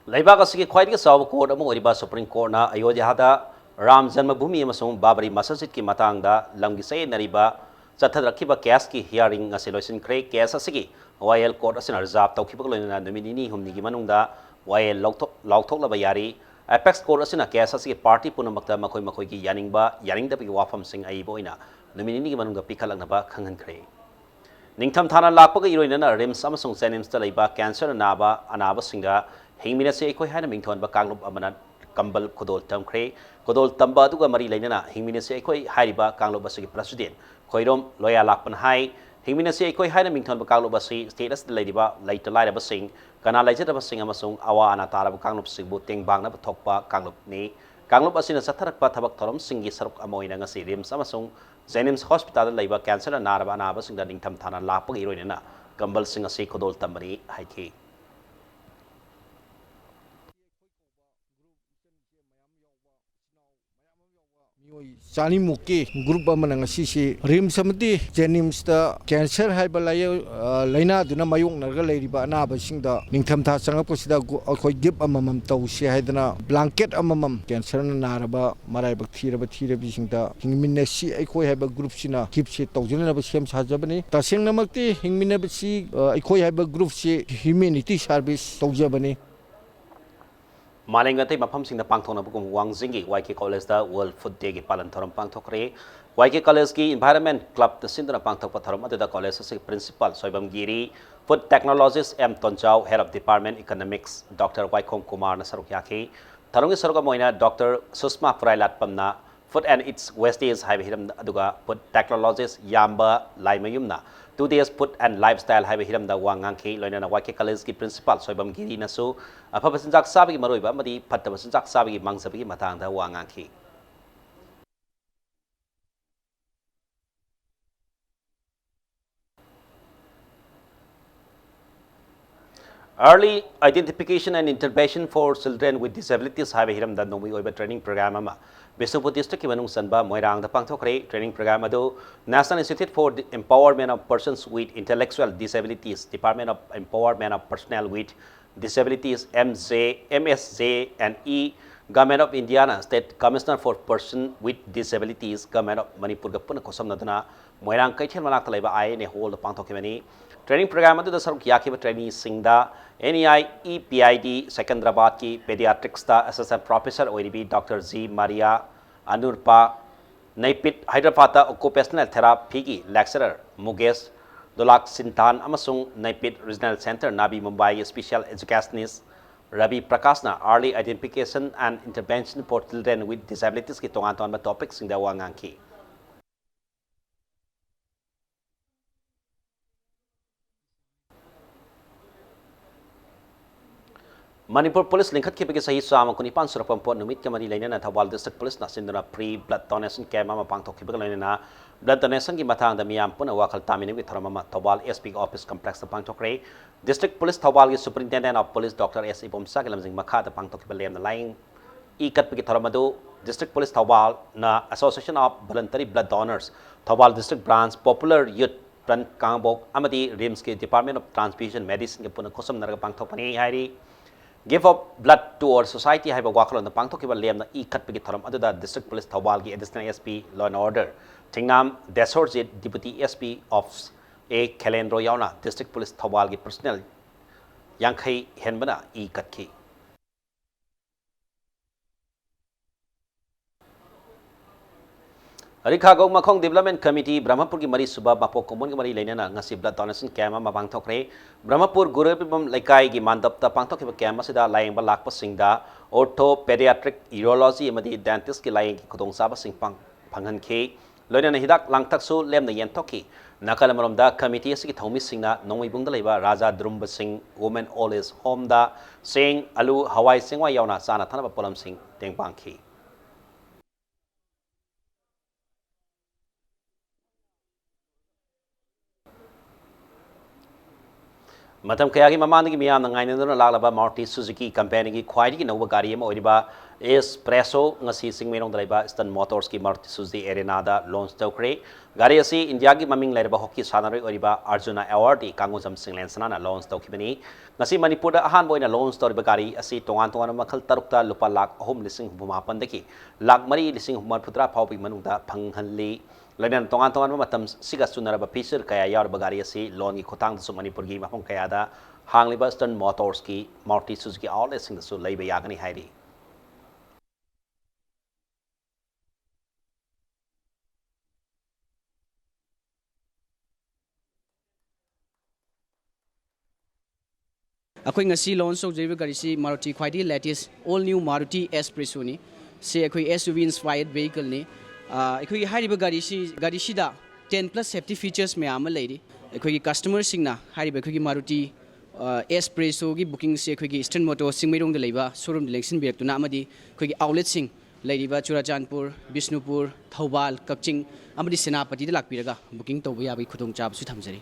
ꯂꯩꯕꯥꯛ ꯑꯁꯤꯒꯤ ꯈ꯭ꯋꯥꯏꯗꯒꯤ ꯆꯥꯎꯕ ꯀꯣꯔꯠ ꯑꯃ ꯑꯣꯏꯔꯤꯕ ꯁꯨꯄ꯭ꯔꯤꯝ ꯀꯣꯔꯠꯅ ꯑꯌꯣꯙ꯭ꯌꯥꯗ ꯔꯥꯝ ꯖꯟꯃꯚꯨꯃꯤ ꯑꯃꯁꯨꯡ ꯕꯥꯕꯔꯤ ꯃꯁꯖꯤꯗꯀꯤ ꯃꯇꯥꯡꯗ ꯂꯝꯒꯤ ꯆꯌꯦꯠꯅꯔꯤꯕ ꯆꯠꯊꯔꯛꯈꯤꯕ ꯀꯦꯁꯀꯤ ꯍꯤꯌꯥꯔꯤꯡ ꯑꯁꯤ ꯂꯣꯏꯁꯤꯟꯈ꯭ꯔꯦ꯫ ꯀꯦꯁ ꯑꯁꯤꯒꯤ ꯋꯥꯌꯦꯜ ꯀꯣꯔꯠ ꯑꯁꯤꯅ ꯔꯤꯖꯥꯔꯚ ꯇꯧꯈꯤꯕꯒ ꯂꯣꯏꯅꯅ ꯅꯨꯃꯤꯠ ꯅꯤꯅꯤ ꯍꯨꯝꯅꯤꯒꯤ ꯃꯅꯨꯡꯗ ꯋꯥꯌꯦꯜ ꯂꯧꯊꯣꯛ-, ꯂꯥꯎꯊꯣꯛꯂꯕ ꯌꯥꯔꯤ꯫ ꯑꯦꯄꯦꯛꯁ ꯀꯣꯔꯠ ꯑꯁꯤꯅ ꯀꯦꯁ ꯑꯁꯤꯒꯤ ꯄꯥꯔꯇꯤ ꯄꯨꯝꯅꯃꯛꯇ ꯃꯈꯣꯏ ꯃꯈꯣꯏꯒꯤ ꯌꯥꯅꯤꯡꯕ ꯌꯥꯅꯤꯡꯗꯕꯒꯤ ꯋꯥꯐꯝꯁꯤꯡ ꯑꯏꯕ ꯑꯣꯏꯅ ꯅꯨꯃꯤꯠ ꯅꯤꯅꯤꯒꯤ ꯃꯅꯨꯡꯗ ꯄꯤꯈꯠꯂꯛꯅꯕ ꯈꯪꯍꯟꯈ꯭ꯔꯦ꯫ ꯅꯤꯡꯊꯝ ꯊꯥꯅ ꯂꯥꯛꯄꯒ ꯏꯔꯣꯏꯅꯅ ꯔꯤꯝꯁ ꯑꯃꯁꯨꯡ ꯖꯦꯅꯤꯝꯁꯇ ꯂꯩꯕ ꯀꯦꯟꯁꯔꯅ ꯅꯥꯕ ꯑꯅꯥꯕꯁꯤꯡꯗ ꯍꯤꯡꯃꯤꯟꯅꯁꯤ ꯑꯩꯈꯣꯏ ꯍꯥꯏꯅ ꯃꯤꯡꯊꯣꯟꯕ ꯀꯥꯡꯂꯨꯞ ꯑꯃꯅ ꯀꯝꯕꯜ ꯈꯨꯗꯣꯜ ꯇꯝꯈ꯭ꯔꯦ꯫ ꯈꯨꯗꯣꯜ ꯇꯝꯕ ꯑꯗꯨꯒ ꯃꯔꯤ ꯂꯩꯅꯅ ꯍꯤꯡꯃꯤꯟꯅꯁꯤ ꯑꯩꯈꯣꯏ ꯍꯥꯏꯔꯤꯕ ꯀꯥꯡꯂꯨꯞ ꯑꯁꯤꯒꯤ ꯄ꯭ꯔꯁꯤꯗꯦꯟ ꯈꯣꯏꯔꯣꯝ ꯂꯣꯌꯥ ꯂꯥꯛꯄꯅ ꯍꯥꯏ, ꯍꯤꯡꯃꯤꯟꯅꯁꯤ ꯑꯩꯈꯣꯏ ꯍꯥꯏꯅ ꯃꯤꯡꯊꯣꯟꯕ ꯀꯥꯡꯂꯨꯞ ꯑꯁꯤ ꯁ꯭ꯇꯦꯠ ꯑꯁꯤꯗ ꯂꯩꯔꯤꯕ ꯂꯩꯇ ꯂꯥꯏꯔꯕꯁꯤꯡ, ꯀꯅꯥ ꯂꯩꯖꯗꯕꯁꯤꯡ ꯑꯃꯁꯨꯡ ꯑꯋꯥ ꯑꯅꯥ ꯇꯥꯔꯕ ꯀꯥꯡꯂꯨꯞꯁꯤꯡꯕꯨ ꯇꯦꯡꯕꯥꯡꯅꯕ ꯊꯣꯛꯄ ꯀꯥꯡꯂꯨꯞꯅꯤ꯫ ꯀꯥꯡꯂꯨꯞ ꯑꯁꯤꯅ ꯆꯠꯊꯔꯛꯄ ꯊꯕꯛ ꯊꯧꯔꯝꯁꯤꯡꯒꯤ ꯁꯔꯨꯛ ꯑꯃ ꯑꯣꯏꯅ ꯉꯁꯤ ꯔꯤꯝꯁ ꯑꯃꯁꯨꯡ ꯖꯦꯅꯤꯝꯁ ꯍꯣꯁꯄꯤꯇꯥꯜꯗ ꯂꯩꯕ ꯀꯦꯟꯁꯔꯅ ꯅꯥꯔꯕ ꯑꯅꯥꯕꯁꯤꯡꯗ ꯅꯤꯡꯊꯝ ꯊꯥꯅ ꯂꯥꯛꯄꯒꯤ ꯏꯔꯣꯏꯅꯅ ꯀꯝꯕꯜꯁꯤꯡ ꯑꯁꯤ ꯈꯨꯗꯣꯜ ꯇꯝꯕꯅꯤ ꯍꯥꯏꯈꯤ꯫ ꯃꯤꯑꯣꯏ ꯆꯅꯤꯃꯨꯛꯀꯤ ꯒ꯭ꯔꯨꯞ ꯑꯃꯅ ꯉꯁꯤꯁꯤ ꯔꯤꯝꯁ ꯑꯃꯗꯤ ꯖꯦꯅꯤꯝꯁꯇ ꯀꯦꯟꯁꯔ ꯍꯥꯏꯕ ꯂꯥꯏꯌꯦ-, ꯑ, ꯂꯥꯏꯅꯥꯗꯨꯅ ꯃꯥꯌꯣꯛꯅꯔꯒ ꯂꯩꯔꯤꯕ ꯑꯅꯥꯕꯁꯤꯡꯗ ꯅꯤꯡꯊꯝꯊꯥ ꯆꯪꯉꯛꯄꯁꯤꯗ ꯒꯨ-, ꯑꯩꯈꯣꯏ ꯒꯤꯐ ꯑꯃꯃꯝ ꯇꯧꯁꯤ ꯍꯥꯏꯗꯅ ꯕ꯭ꯂꯥꯡꯀꯦꯠ ꯑꯃꯃꯝ ꯀꯦꯟꯁꯔꯅ ꯅꯥꯔꯕ ꯃꯔꯥꯏꯕꯛ ꯊꯤꯔꯕ ꯊꯤꯔꯕꯤꯁꯤꯡꯗ ꯍꯤꯡꯃꯤꯟꯅꯁꯤ ꯑꯩꯈꯣꯏ ꯍꯥꯏꯕ ꯒ꯭ꯔꯨꯞꯁꯤꯅ ꯒꯤꯐꯁꯦ ꯇꯧꯖꯅꯅꯕ ꯁꯦꯝ ꯁꯥꯖꯕꯅꯤ꯫ ꯇꯁꯦꯡꯅꯃꯛꯇꯤ ꯍꯤꯡꯃꯤꯟꯅꯕꯁꯤ, ꯑ, ꯑꯩꯈꯣꯏ ꯍꯥꯏꯕ ꯒ꯭ꯔꯨꯞꯁꯤ ꯍ꯭ꯌꯨꯃꯦꯅꯤꯇꯤ ꯁꯥꯔꯚꯤꯁ ꯇꯧꯖꯕꯅꯤ꯫ ꯃꯥꯂꯦꯝꯒꯤ ꯑꯇꯩ ꯃꯐꯝꯁꯤꯡꯗ ꯄꯥꯡꯊꯣꯛꯅꯕꯒꯨꯝ ꯋꯥꯡꯖꯤꯡꯒꯤ ꯋꯥꯏ ꯀꯦ ꯀꯣꯂꯦꯖꯇ ꯋꯥꯔꯜꯗ ꯐꯨꯗ ꯗꯦꯒꯤ ꯄꯥꯂꯟ ꯊꯧꯔꯝ ꯄꯥꯡꯊꯣꯛꯈ꯭ꯔꯦ꯫ ꯋꯥꯏ ꯀꯦ ꯀꯣꯂꯦꯖꯀꯤ ꯏꯟꯚꯥꯏꯔꯟꯃꯦꯟ ꯀ꯭ꯂꯕꯇ ꯁꯤꯟꯗꯨꯅ ꯄꯥꯡꯊꯣꯛꯄ ꯊꯧꯔꯝ ꯑꯗꯨꯗ ꯀꯣꯂꯦꯖ ꯑꯁꯤꯒꯤ principal Soibam Giri, food technologist M Tonjao, head of department economics doctor Waikhom ꯀꯨꯃꯥꯔꯅ ꯁꯔꯨꯛ ꯌꯥꯈꯤ꯫ ꯊꯧꯔꯝꯒꯤ ꯁꯔꯨꯛ ꯑꯃ ꯑꯣꯏꯅ Doctor Sushma Purailad Pamꯅ Food and Its Wastage ꯍꯥꯏꯕ ꯍꯤꯔꯝꯗ, ꯑꯗꯨꯒ Food Technologist ꯌꯥꯝꯕ ꯂꯥꯏꯃꯌꯨꯝꯅ Today's Food and Lifestyle ꯍꯥꯏꯕ ꯍꯤꯔꯝꯗ ꯋꯥ ꯉꯥꯡꯈꯤ꯫ ꯂꯣꯏꯅꯅ ꯋꯥꯏ ꯀꯦ ꯀꯣꯂꯦꯖꯀꯤ ꯄ꯭ꯔꯤꯟꯁꯤꯄꯥꯜ ꯁꯣꯏꯕꯝ ꯒꯤꯔꯤꯅꯁꯨ ꯑꯐꯕ ꯆꯤꯟꯖꯥꯛ ꯆꯥꯕꯒꯤ ꯃꯔꯨꯑꯣꯏꯕ ꯑꯃꯗꯤ ꯐꯠꯇꯕ ꯆꯤꯟꯖꯥꯛ ꯆꯥꯕꯒꯤ ꯃꯥꯡꯖꯕꯒꯤ ꯃꯇꯥꯡꯗ ꯋꯥ ꯉꯥꯡꯈꯤ꯫ Early Identification and Intervention for Children with Disabilities ꯍꯥꯏꯕ ꯍꯤꯔꯝꯗ ꯅꯣꯡꯃꯒꯤ ꯑꯣꯏꯕ training program ꯑꯃ ꯕꯤꯁꯅꯨꯄꯨꯔ districtꯀꯤ ꯃꯅꯨꯡ ꯆꯟꯕ ꯃꯣꯏꯔꯥꯡꯗ ꯄꯥꯡꯊꯣꯛꯈ꯭ꯔꯦ꯫ Training program ꯑꯗꯨ National Institute for the Empowerment of Persons with Intellectual Disabilities, Department of Empowerment of Personnel with Disabilities, M J, M S J and E, Government of Indiana State Commissioner for Person with Disabilities, Government of ꯃꯅꯤꯄꯨꯔꯒ ꯄꯨꯟꯅ ꯈꯨꯠꯁꯝꯅꯗꯨꯅ ꯃꯣꯏꯔꯥꯡ ꯀꯩꯊꯦꯜ ꯃꯅꯥꯛꯇ ꯂꯩꯕ I N A hall the ꯄꯥꯡꯊꯣꯛꯈꯤꯕꯅꯤ꯫ Training program ꯑꯗꯨꯗ ꯁꯔꯨꯛ ꯌꯥꯈꯤꯕ traineeꯁꯤꯡꯗ N E I E P I D Sekundrabad ꯀꯤ Pediatrics ꯇ Assistant Professor ꯑꯣꯏꯔꯤꯕꯤ Doctor G Maria Anurpa, ꯅꯩꯄꯤꯠ Hyderabad ꯇ Occupational Therapy ꯒꯤ Lecturer Mukesh Dolak Sintan ꯑꯃꯁꯨꯡ ꯅꯩꯄꯤꯠ Regional Center Navi Mumbai ꯒꯤ Special Educationist Ravi Prakash ꯅ Early Identification and Intervention for Children with Disabilities ꯀꯤ ꯇꯣꯉꯥꯟ ꯇꯣꯉꯥꯟꯕ topic ꯁꯤꯡꯗ ꯋꯥ ꯉꯥꯡꯈꯤ꯫ ꯃꯅꯤꯄꯨꯔ ꯄꯨꯂꯤꯁ ꯂꯤꯡꯈꯠꯈꯤꯕꯒꯤ ꯆꯍꯤ ꯆꯥꯝꯃ ꯀꯨꯟꯅꯤꯄꯥꯟ ꯁꯨꯔꯛꯄ ꯄꯣꯠ ꯅꯨꯃꯤꯠꯀ ꯃꯔꯤ ꯂꯩꯅꯅ ꯊꯧꯕꯥꯜ district ꯄꯨꯂꯤꯁꯅ ꯁꯤꯟꯗꯨꯅ free blood donation camp ꯑꯃ ꯄꯥꯡꯊꯣꯛꯈꯤꯕꯒ ꯂꯣꯏꯅꯅ blood donation ꯒꯤ ꯃꯇꯥꯡꯗ ꯃꯤꯌꯥꯝ ꯄꯨꯟꯅ ꯋꯥꯈꯜ ꯇꯥꯃꯤꯟꯅꯕꯒꯤ ꯊꯧꯔꯝ ꯑꯃ ꯊꯧꯕꯥꯜ S P ꯒꯤ office complex ꯇ ꯄꯥꯡꯊꯣꯛꯈ꯭ꯔꯦ꯫ District ꯄꯨꯂꯤꯁ ꯊꯧꯕꯥꯜꯒꯤ Superintendent of Police Doctor S ꯏꯕꯣꯝꯆꯥꯒꯤ ꯂꯝꯖꯤꯡ ꯃꯈꯥꯗ ꯄꯥꯡꯊꯣꯛꯈꯤꯕ ꯂꯦꯝꯅ ꯂꯥꯏꯌꯦꯡ ꯏ ꯀꯠꯄꯒꯤ ꯊꯧꯔꯝ ꯑꯗꯨ District ꯄꯨꯂꯤꯁ ꯊꯧꯕꯥꯜꯅ Association of Voluntary Blood Donors, Thoubal district branch, Popular Youth Front Kangpok ꯑꯃꯗꯤ RIMS ꯀꯤ Department of Transfusion Medicine ꯒ ꯄꯨꯟꯅ ꯈꯨꯠꯁꯝꯅꯔꯒ ꯄꯥꯡꯊꯣꯛꯄꯅꯤ ꯍꯥꯏꯔꯤ꯫ Give of Blood to Our Society ꯍꯥꯏꯕ ꯋꯥꯈꯜꯂꯣꯟꯗ ꯄꯥꯡꯊꯣꯛꯈꯤꯕ ꯂꯦꯝꯅ ꯏ ꯀꯠꯄꯒꯤ ꯊꯧꯔꯝ ꯑꯗꯨꯗ District ꯄꯨꯂꯤꯁ ꯊꯧꯕꯥꯜꯒꯤ Additional S P Law and Order Thingnam Desorjit, Deputy S P Ops A Khelendro ꯌꯥꯎꯅ District ꯄꯨꯂꯤꯁ ꯊꯧꯕꯥꯜꯒꯤ personnel ꯌꯥꯡꯈꯩ ꯍꯦꯟꯕꯅ ꯏ ꯀꯠꯈꯤ꯫ ꯑꯔꯤꯈꯥꯒꯧ ꯃꯈꯣꯡ Development Committee ꯕ꯭ꯔꯍꯃꯄꯨꯔꯒꯤ ꯃꯔꯤꯁꯨꯕ ꯃꯄꯣꯛ ꯀꯨꯝꯑꯣꯟꯒꯤ ꯃꯔꯤ ꯂꯩꯅꯅ ꯉꯁꯤ blood donation camp ꯑꯃ ꯄꯥꯡꯊꯣꯛꯈ꯭ꯔꯦ꯫ ꯕ꯭ꯔꯍꯃꯄꯨꯔ ꯒꯨꯔꯨꯄꯤꯕꯝ ꯂꯩꯀꯥꯏꯒꯤ ꯃꯥꯟꯗꯞꯇ ꯄꯥꯡꯊꯣꯛꯈꯤꯕ camp ꯑꯁꯤꯗ ꯂꯥꯌꯦꯡꯕ ꯂꯥꯛꯄꯁꯤꯡꯗ ortho, pediatric, urology ꯑꯃꯗꯤ dentistꯀꯤ ꯂꯥꯌꯦꯡꯒꯤ ꯈꯨꯗꯣꯡꯆꯥꯕꯁꯤꯡ ꯄꯥꯡ-, ꯐꯪꯍꯟꯈꯤ꯫ ꯂꯣꯏꯅꯅ ꯍꯤꯗꯥꯛ ꯂꯥꯡꯊꯛꯁꯨ ꯂꯦꯝꯅ ꯌꯦꯟꯊꯣꯛꯈꯤ꯫ ꯅꯥꯀꯜ ꯑꯃꯔꯣꯝꯗ committee ꯑꯁꯤꯒꯤ ꯊꯧꯃꯤꯁꯤꯡꯅ ꯅꯣꯡꯃꯩꯕꯨꯡꯗ ꯂꯩꯕ ꯔꯥꯖꯥ ꯗ꯭ꯔꯨꯝꯕ ꯁꯤꯡ Women Old Age Homeꯗ ꯆꯦꯡ, ꯑꯂꯨ, ꯍꯋꯥꯏ ꯆꯦꯡꯋꯥꯏ ꯌꯥꯎꯅ ꯆꯥꯅ ꯊꯛꯅꯕ ꯄꯣꯠꯂꯝꯁꯤꯡ ꯇꯦꯡꯕꯥꯡꯈꯤ꯫ ꯃꯇꯝ ꯀꯌꯥꯒꯤ ꯃꯃꯥꯡꯗꯒꯤ ꯃꯤꯌꯥꯝꯅ ꯉꯥꯏꯅꯗꯨꯅ ꯂꯥꯛꯂꯕ Maruti Suzuki companyꯒꯤ ꯈ꯭ꯋꯥꯏꯗꯒꯤ ꯅꯧꯕ ꯒꯥꯔꯤ ꯑꯃ ꯑꯣꯏꯔꯤꯕ S Presso ꯉꯁꯤ ꯆꯤꯡꯃꯩꯔꯣꯡꯗ ꯂꯩꯕ Eastern Motorsꯀꯤ Maruti Suzuki Arenaꯗ launch ꯇꯧꯈ꯭ꯔꯦ꯫ ꯒꯥꯔꯤ ꯑꯁꯤ ꯏꯟꯗꯤꯌꯥꯒꯤ ꯃꯃꯤꯡ ꯂꯩꯔꯕ hockey ꯁꯥꯟꯅꯔꯣꯏ ꯑꯣꯏꯔꯤꯕ Arjuna Awardꯀꯤ ꯀꯥꯡꯒꯨꯖꯝ ꯁꯤꯡꯂꯦꯟ ꯁꯅꯥꯅ launch ꯇꯧꯈꯤꯕꯅꯤ꯫ ꯉꯁꯤ ꯃꯅꯤꯄꯨꯔꯗ ꯑꯍꯥꯟꯕ ꯑꯣꯏꯅ launch ꯇꯧꯔꯤꯕ ꯒꯥꯔꯤ ꯑꯁꯤ ꯇꯣꯉꯥꯟ ꯇꯣꯉꯥꯟꯕ ꯃꯈꯜ ꯇꯔꯨꯛꯇ ꯂꯨꯄꯥ ꯂꯥꯈ ꯑꯍꯨꯝ ꯂꯤꯁꯤꯡ ꯍꯨꯝꯐꯨ ꯃꯥꯄꯟꯗꯒꯤ ꯂꯥꯈ ꯃꯔꯤ ꯂꯤꯁꯤꯡ ꯃꯔꯤꯐꯨꯇꯔꯥ ꯐꯥꯎꯕꯒꯤ ꯃꯅꯨꯡꯗ ꯐꯪꯍꯜꯂꯤ꯫ ꯂꯣꯏꯅꯅ ꯇꯣꯉꯥꯟ ꯇꯣꯉꯥꯟꯕ ꯃꯇꯝꯁꯤꯒ ꯆꯨꯅꯔꯕ feature ꯀꯌꯥ ꯌꯥꯎꯔꯤꯕ ꯒꯥꯔꯤ ꯑꯁꯤ loanꯒꯤ ꯈꯨꯠꯊꯥꯡꯗꯁꯨ ꯃꯅꯤꯄꯨꯔꯒꯤ ꯃꯐꯝ ꯀꯌꯥꯗ ꯍꯥꯡꯂꯤꯕ Eastern Motorsꯀꯤ Maruti Suzuki outletꯁꯤꯡꯗꯁꯨ ꯂꯩꯕ ꯌꯥꯒꯅꯤ ꯍꯥꯏꯔꯤ꯫ ꯑꯩꯈꯣꯏ ꯉꯁꯤ launch ꯇꯧꯖꯔꯤꯕ ꯒꯥꯔꯤꯁꯤ Maruti ꯈ꯭ꯋꯥꯏꯗꯒꯤ latest all new Maruti S Pressoꯅꯤ꯫ ꯁꯤ ꯑꯩꯈꯣꯏ S U V inspired vehicleꯅꯤ꯫ ꯑ, ꯑꯩꯈꯣꯏꯒꯤ ꯍꯥꯏꯔꯤꯕ ꯒꯥꯔꯤꯁꯤ, ꯒꯥꯔꯤꯁꯤꯗ ten plus safety features ꯃꯌꯥꯝ ꯑꯃ ꯂꯩꯔꯤ꯫ ꯑꯩꯈꯣꯏꯒꯤ customerꯁꯤꯡꯅ ꯍꯥꯏꯔꯤꯕ ꯑꯩꯈꯣꯏꯒꯤ Maruti, ꯑ, S Pressoꯒꯤ bookingꯁꯤ ꯑꯩꯈꯣꯏꯒꯤ Eastern Motor ꯆꯤꯡꯃꯩꯔꯣꯡꯗ ꯂꯩꯕ showroomꯗ ꯂꯦꯡꯁꯤꯟꯕꯤꯔꯛꯇꯨꯅ ꯑꯃꯗꯤ ꯑꯩꯈꯣꯏꯒꯤ outletꯁꯤꯡ ꯂꯩꯔꯤꯕ ꯆꯨꯔꯥꯆꯥꯟꯄꯨꯔ, ꯕꯤꯁꯅꯨꯄꯨꯔ, ꯊꯧꯕꯥꯜ, ꯀꯛꯆꯤꯡ ꯑꯃꯗꯤ ꯁꯦꯅꯥꯄꯇꯤꯗ ꯂꯥꯛꯄꯤꯔꯒ booking ꯇꯧꯕ ꯌꯥꯕꯒꯤ ꯈꯨꯗꯣꯡꯆꯥꯕꯁꯨ ꯊꯝꯖꯔꯤ꯫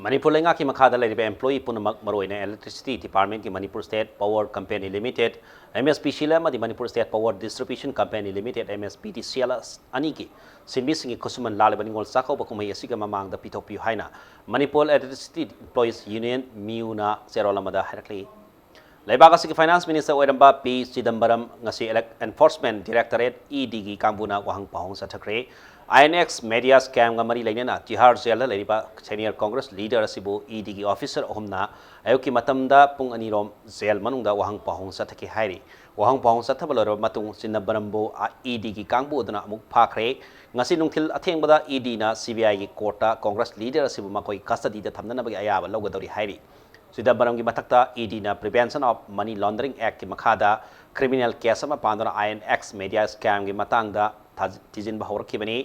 ꯃꯅꯤꯄꯨꯔ ꯂꯩꯉꯥꯛꯀꯤ ꯃꯈꯥꯗ ꯂꯩꯔꯤꯕ employee ꯄꯨꯝꯅꯃꯛ, ꯃꯔꯨꯑꯣꯏꯅ Electricity Departmentꯀꯤ Manipur State Power Company Limited, M S P C L ꯑꯃꯗꯤ Manipur State Power Distribution Company Limited, M S P D C L, ꯑꯅꯤꯒꯤ ꯁꯤꯟꯃꯤꯁꯤꯡꯒꯤ ꯈꯨꯠꯁꯨꯃꯟ ꯂꯥꯛꯂꯤꯕ ꯅꯤꯉꯣꯜ ꯆꯥꯛꯀꯧꯕ ꯀꯨꯝꯍꯩ ꯑꯁꯤꯒꯤ ꯃꯃꯥꯡꯗ ꯄꯤꯊꯣꯛꯄꯤꯌꯨ ꯍꯥꯏꯅ Manipur Electricity Employees Union, MIUꯅ ꯆꯦꯔꯣꯜ ꯑꯃꯗ ꯍꯥꯏꯔꯛꯂꯤ꯫ ꯂꯩꯕꯥꯛ ꯑꯁꯤꯒꯤ Finance Minister ꯑꯣꯏꯔꯝꯕ ꯄꯤ ꯆꯤꯗꯝꯕꯔꯝ ꯉꯁꯤ Elec-, Enforcement Directorate, EDꯒꯤ ꯀꯥꯡꯕꯨꯅ ꯋꯥꯍꯪ ꯄꯥꯎꯍꯪ ꯆꯠꯊꯈ꯭ꯔꯦ꯫ ꯑꯥꯏ ꯑꯦꯟ ꯑꯦꯛꯁ ꯃꯦꯗꯤꯌꯥ ꯁ꯭ꯀꯦꯝꯒ ꯃꯔꯤ ꯂꯩꯅꯅ ꯇꯤꯍꯥꯔ ꯖꯦꯜꯗ ꯂꯩꯔꯤꯕ ꯁꯦꯅꯤꯌꯔ ꯀꯣꯡꯒ꯭ꯔꯦꯁ ꯂꯤꯗꯔ ꯑꯁꯤꯕꯨ ꯏ ꯗꯤꯒꯤ ꯑꯣꯐꯤꯁꯔ ꯑꯍꯨꯝꯅ ꯑꯌꯨꯛꯀꯤ ꯃꯇꯝꯗ ꯄꯨꯡ ꯑꯅꯤꯔꯣꯝ ꯖꯦꯜ ꯃꯅꯨꯡꯗ ꯋꯥꯍꯪ ꯄꯥꯎꯍꯪ ꯆꯠꯊꯈꯤ ꯍꯥꯏꯔꯤ꯫ ꯋꯥꯍꯪ ꯄꯥꯎꯍꯪ ꯆꯠꯊꯕ ꯂꯣꯏꯔꯕ ꯃꯇꯨꯡ ꯆꯤꯗꯝꯕꯔꯝꯕꯨ ꯏ ꯗꯤꯒꯤ ꯀꯥꯡꯕꯨ ꯑꯗꯨꯅ ꯑꯃꯨꯛ ꯐꯥꯈ꯭ꯔꯦ꯫ ꯉꯁꯤ ꯅꯨꯡꯊꯤꯜ ꯑꯊꯦꯡꯕꯗ ꯏ ꯗꯤꯅ ꯁꯤ ꯕꯤ ꯑꯥꯏꯒꯤ ꯀꯣꯔꯠꯇ ꯀꯣꯡꯒ꯭ꯔꯦꯁ ꯂꯤꯗꯔ ꯑꯁꯤꯕꯨ ꯃꯈꯣꯏ ꯀꯁꯇꯗꯤꯗ ꯊꯝꯅꯅꯕꯒꯤ ꯑꯌꯥꯕ ꯂꯧꯒꯗꯧꯔꯤ ꯍꯥꯏꯔꯤ꯫ ꯆꯤꯗꯝꯕꯔꯝꯒꯤ ꯃꯊꯛꯇ E ꯗꯤꯅ Prevention of Money Laundering Actꯀꯤ ꯃꯈꯥꯗ ꯀ꯭ꯔꯤꯃꯤꯅꯦꯜ ꯀꯦꯁ ꯑꯃ ꯄꯥꯟꯗꯨꯅ ꯑꯥꯏ ꯑꯦꯟ ꯑꯦꯛꯁ ꯃꯦꯗꯤꯌꯥ ꯁ꯭ꯀꯦꯝꯒꯤ ꯃꯇꯥꯡꯗ ꯊꯥꯖ-, ꯊꯤꯖꯤꯟꯕ ꯍꯧꯔꯛꯈꯤꯕꯅꯤ꯫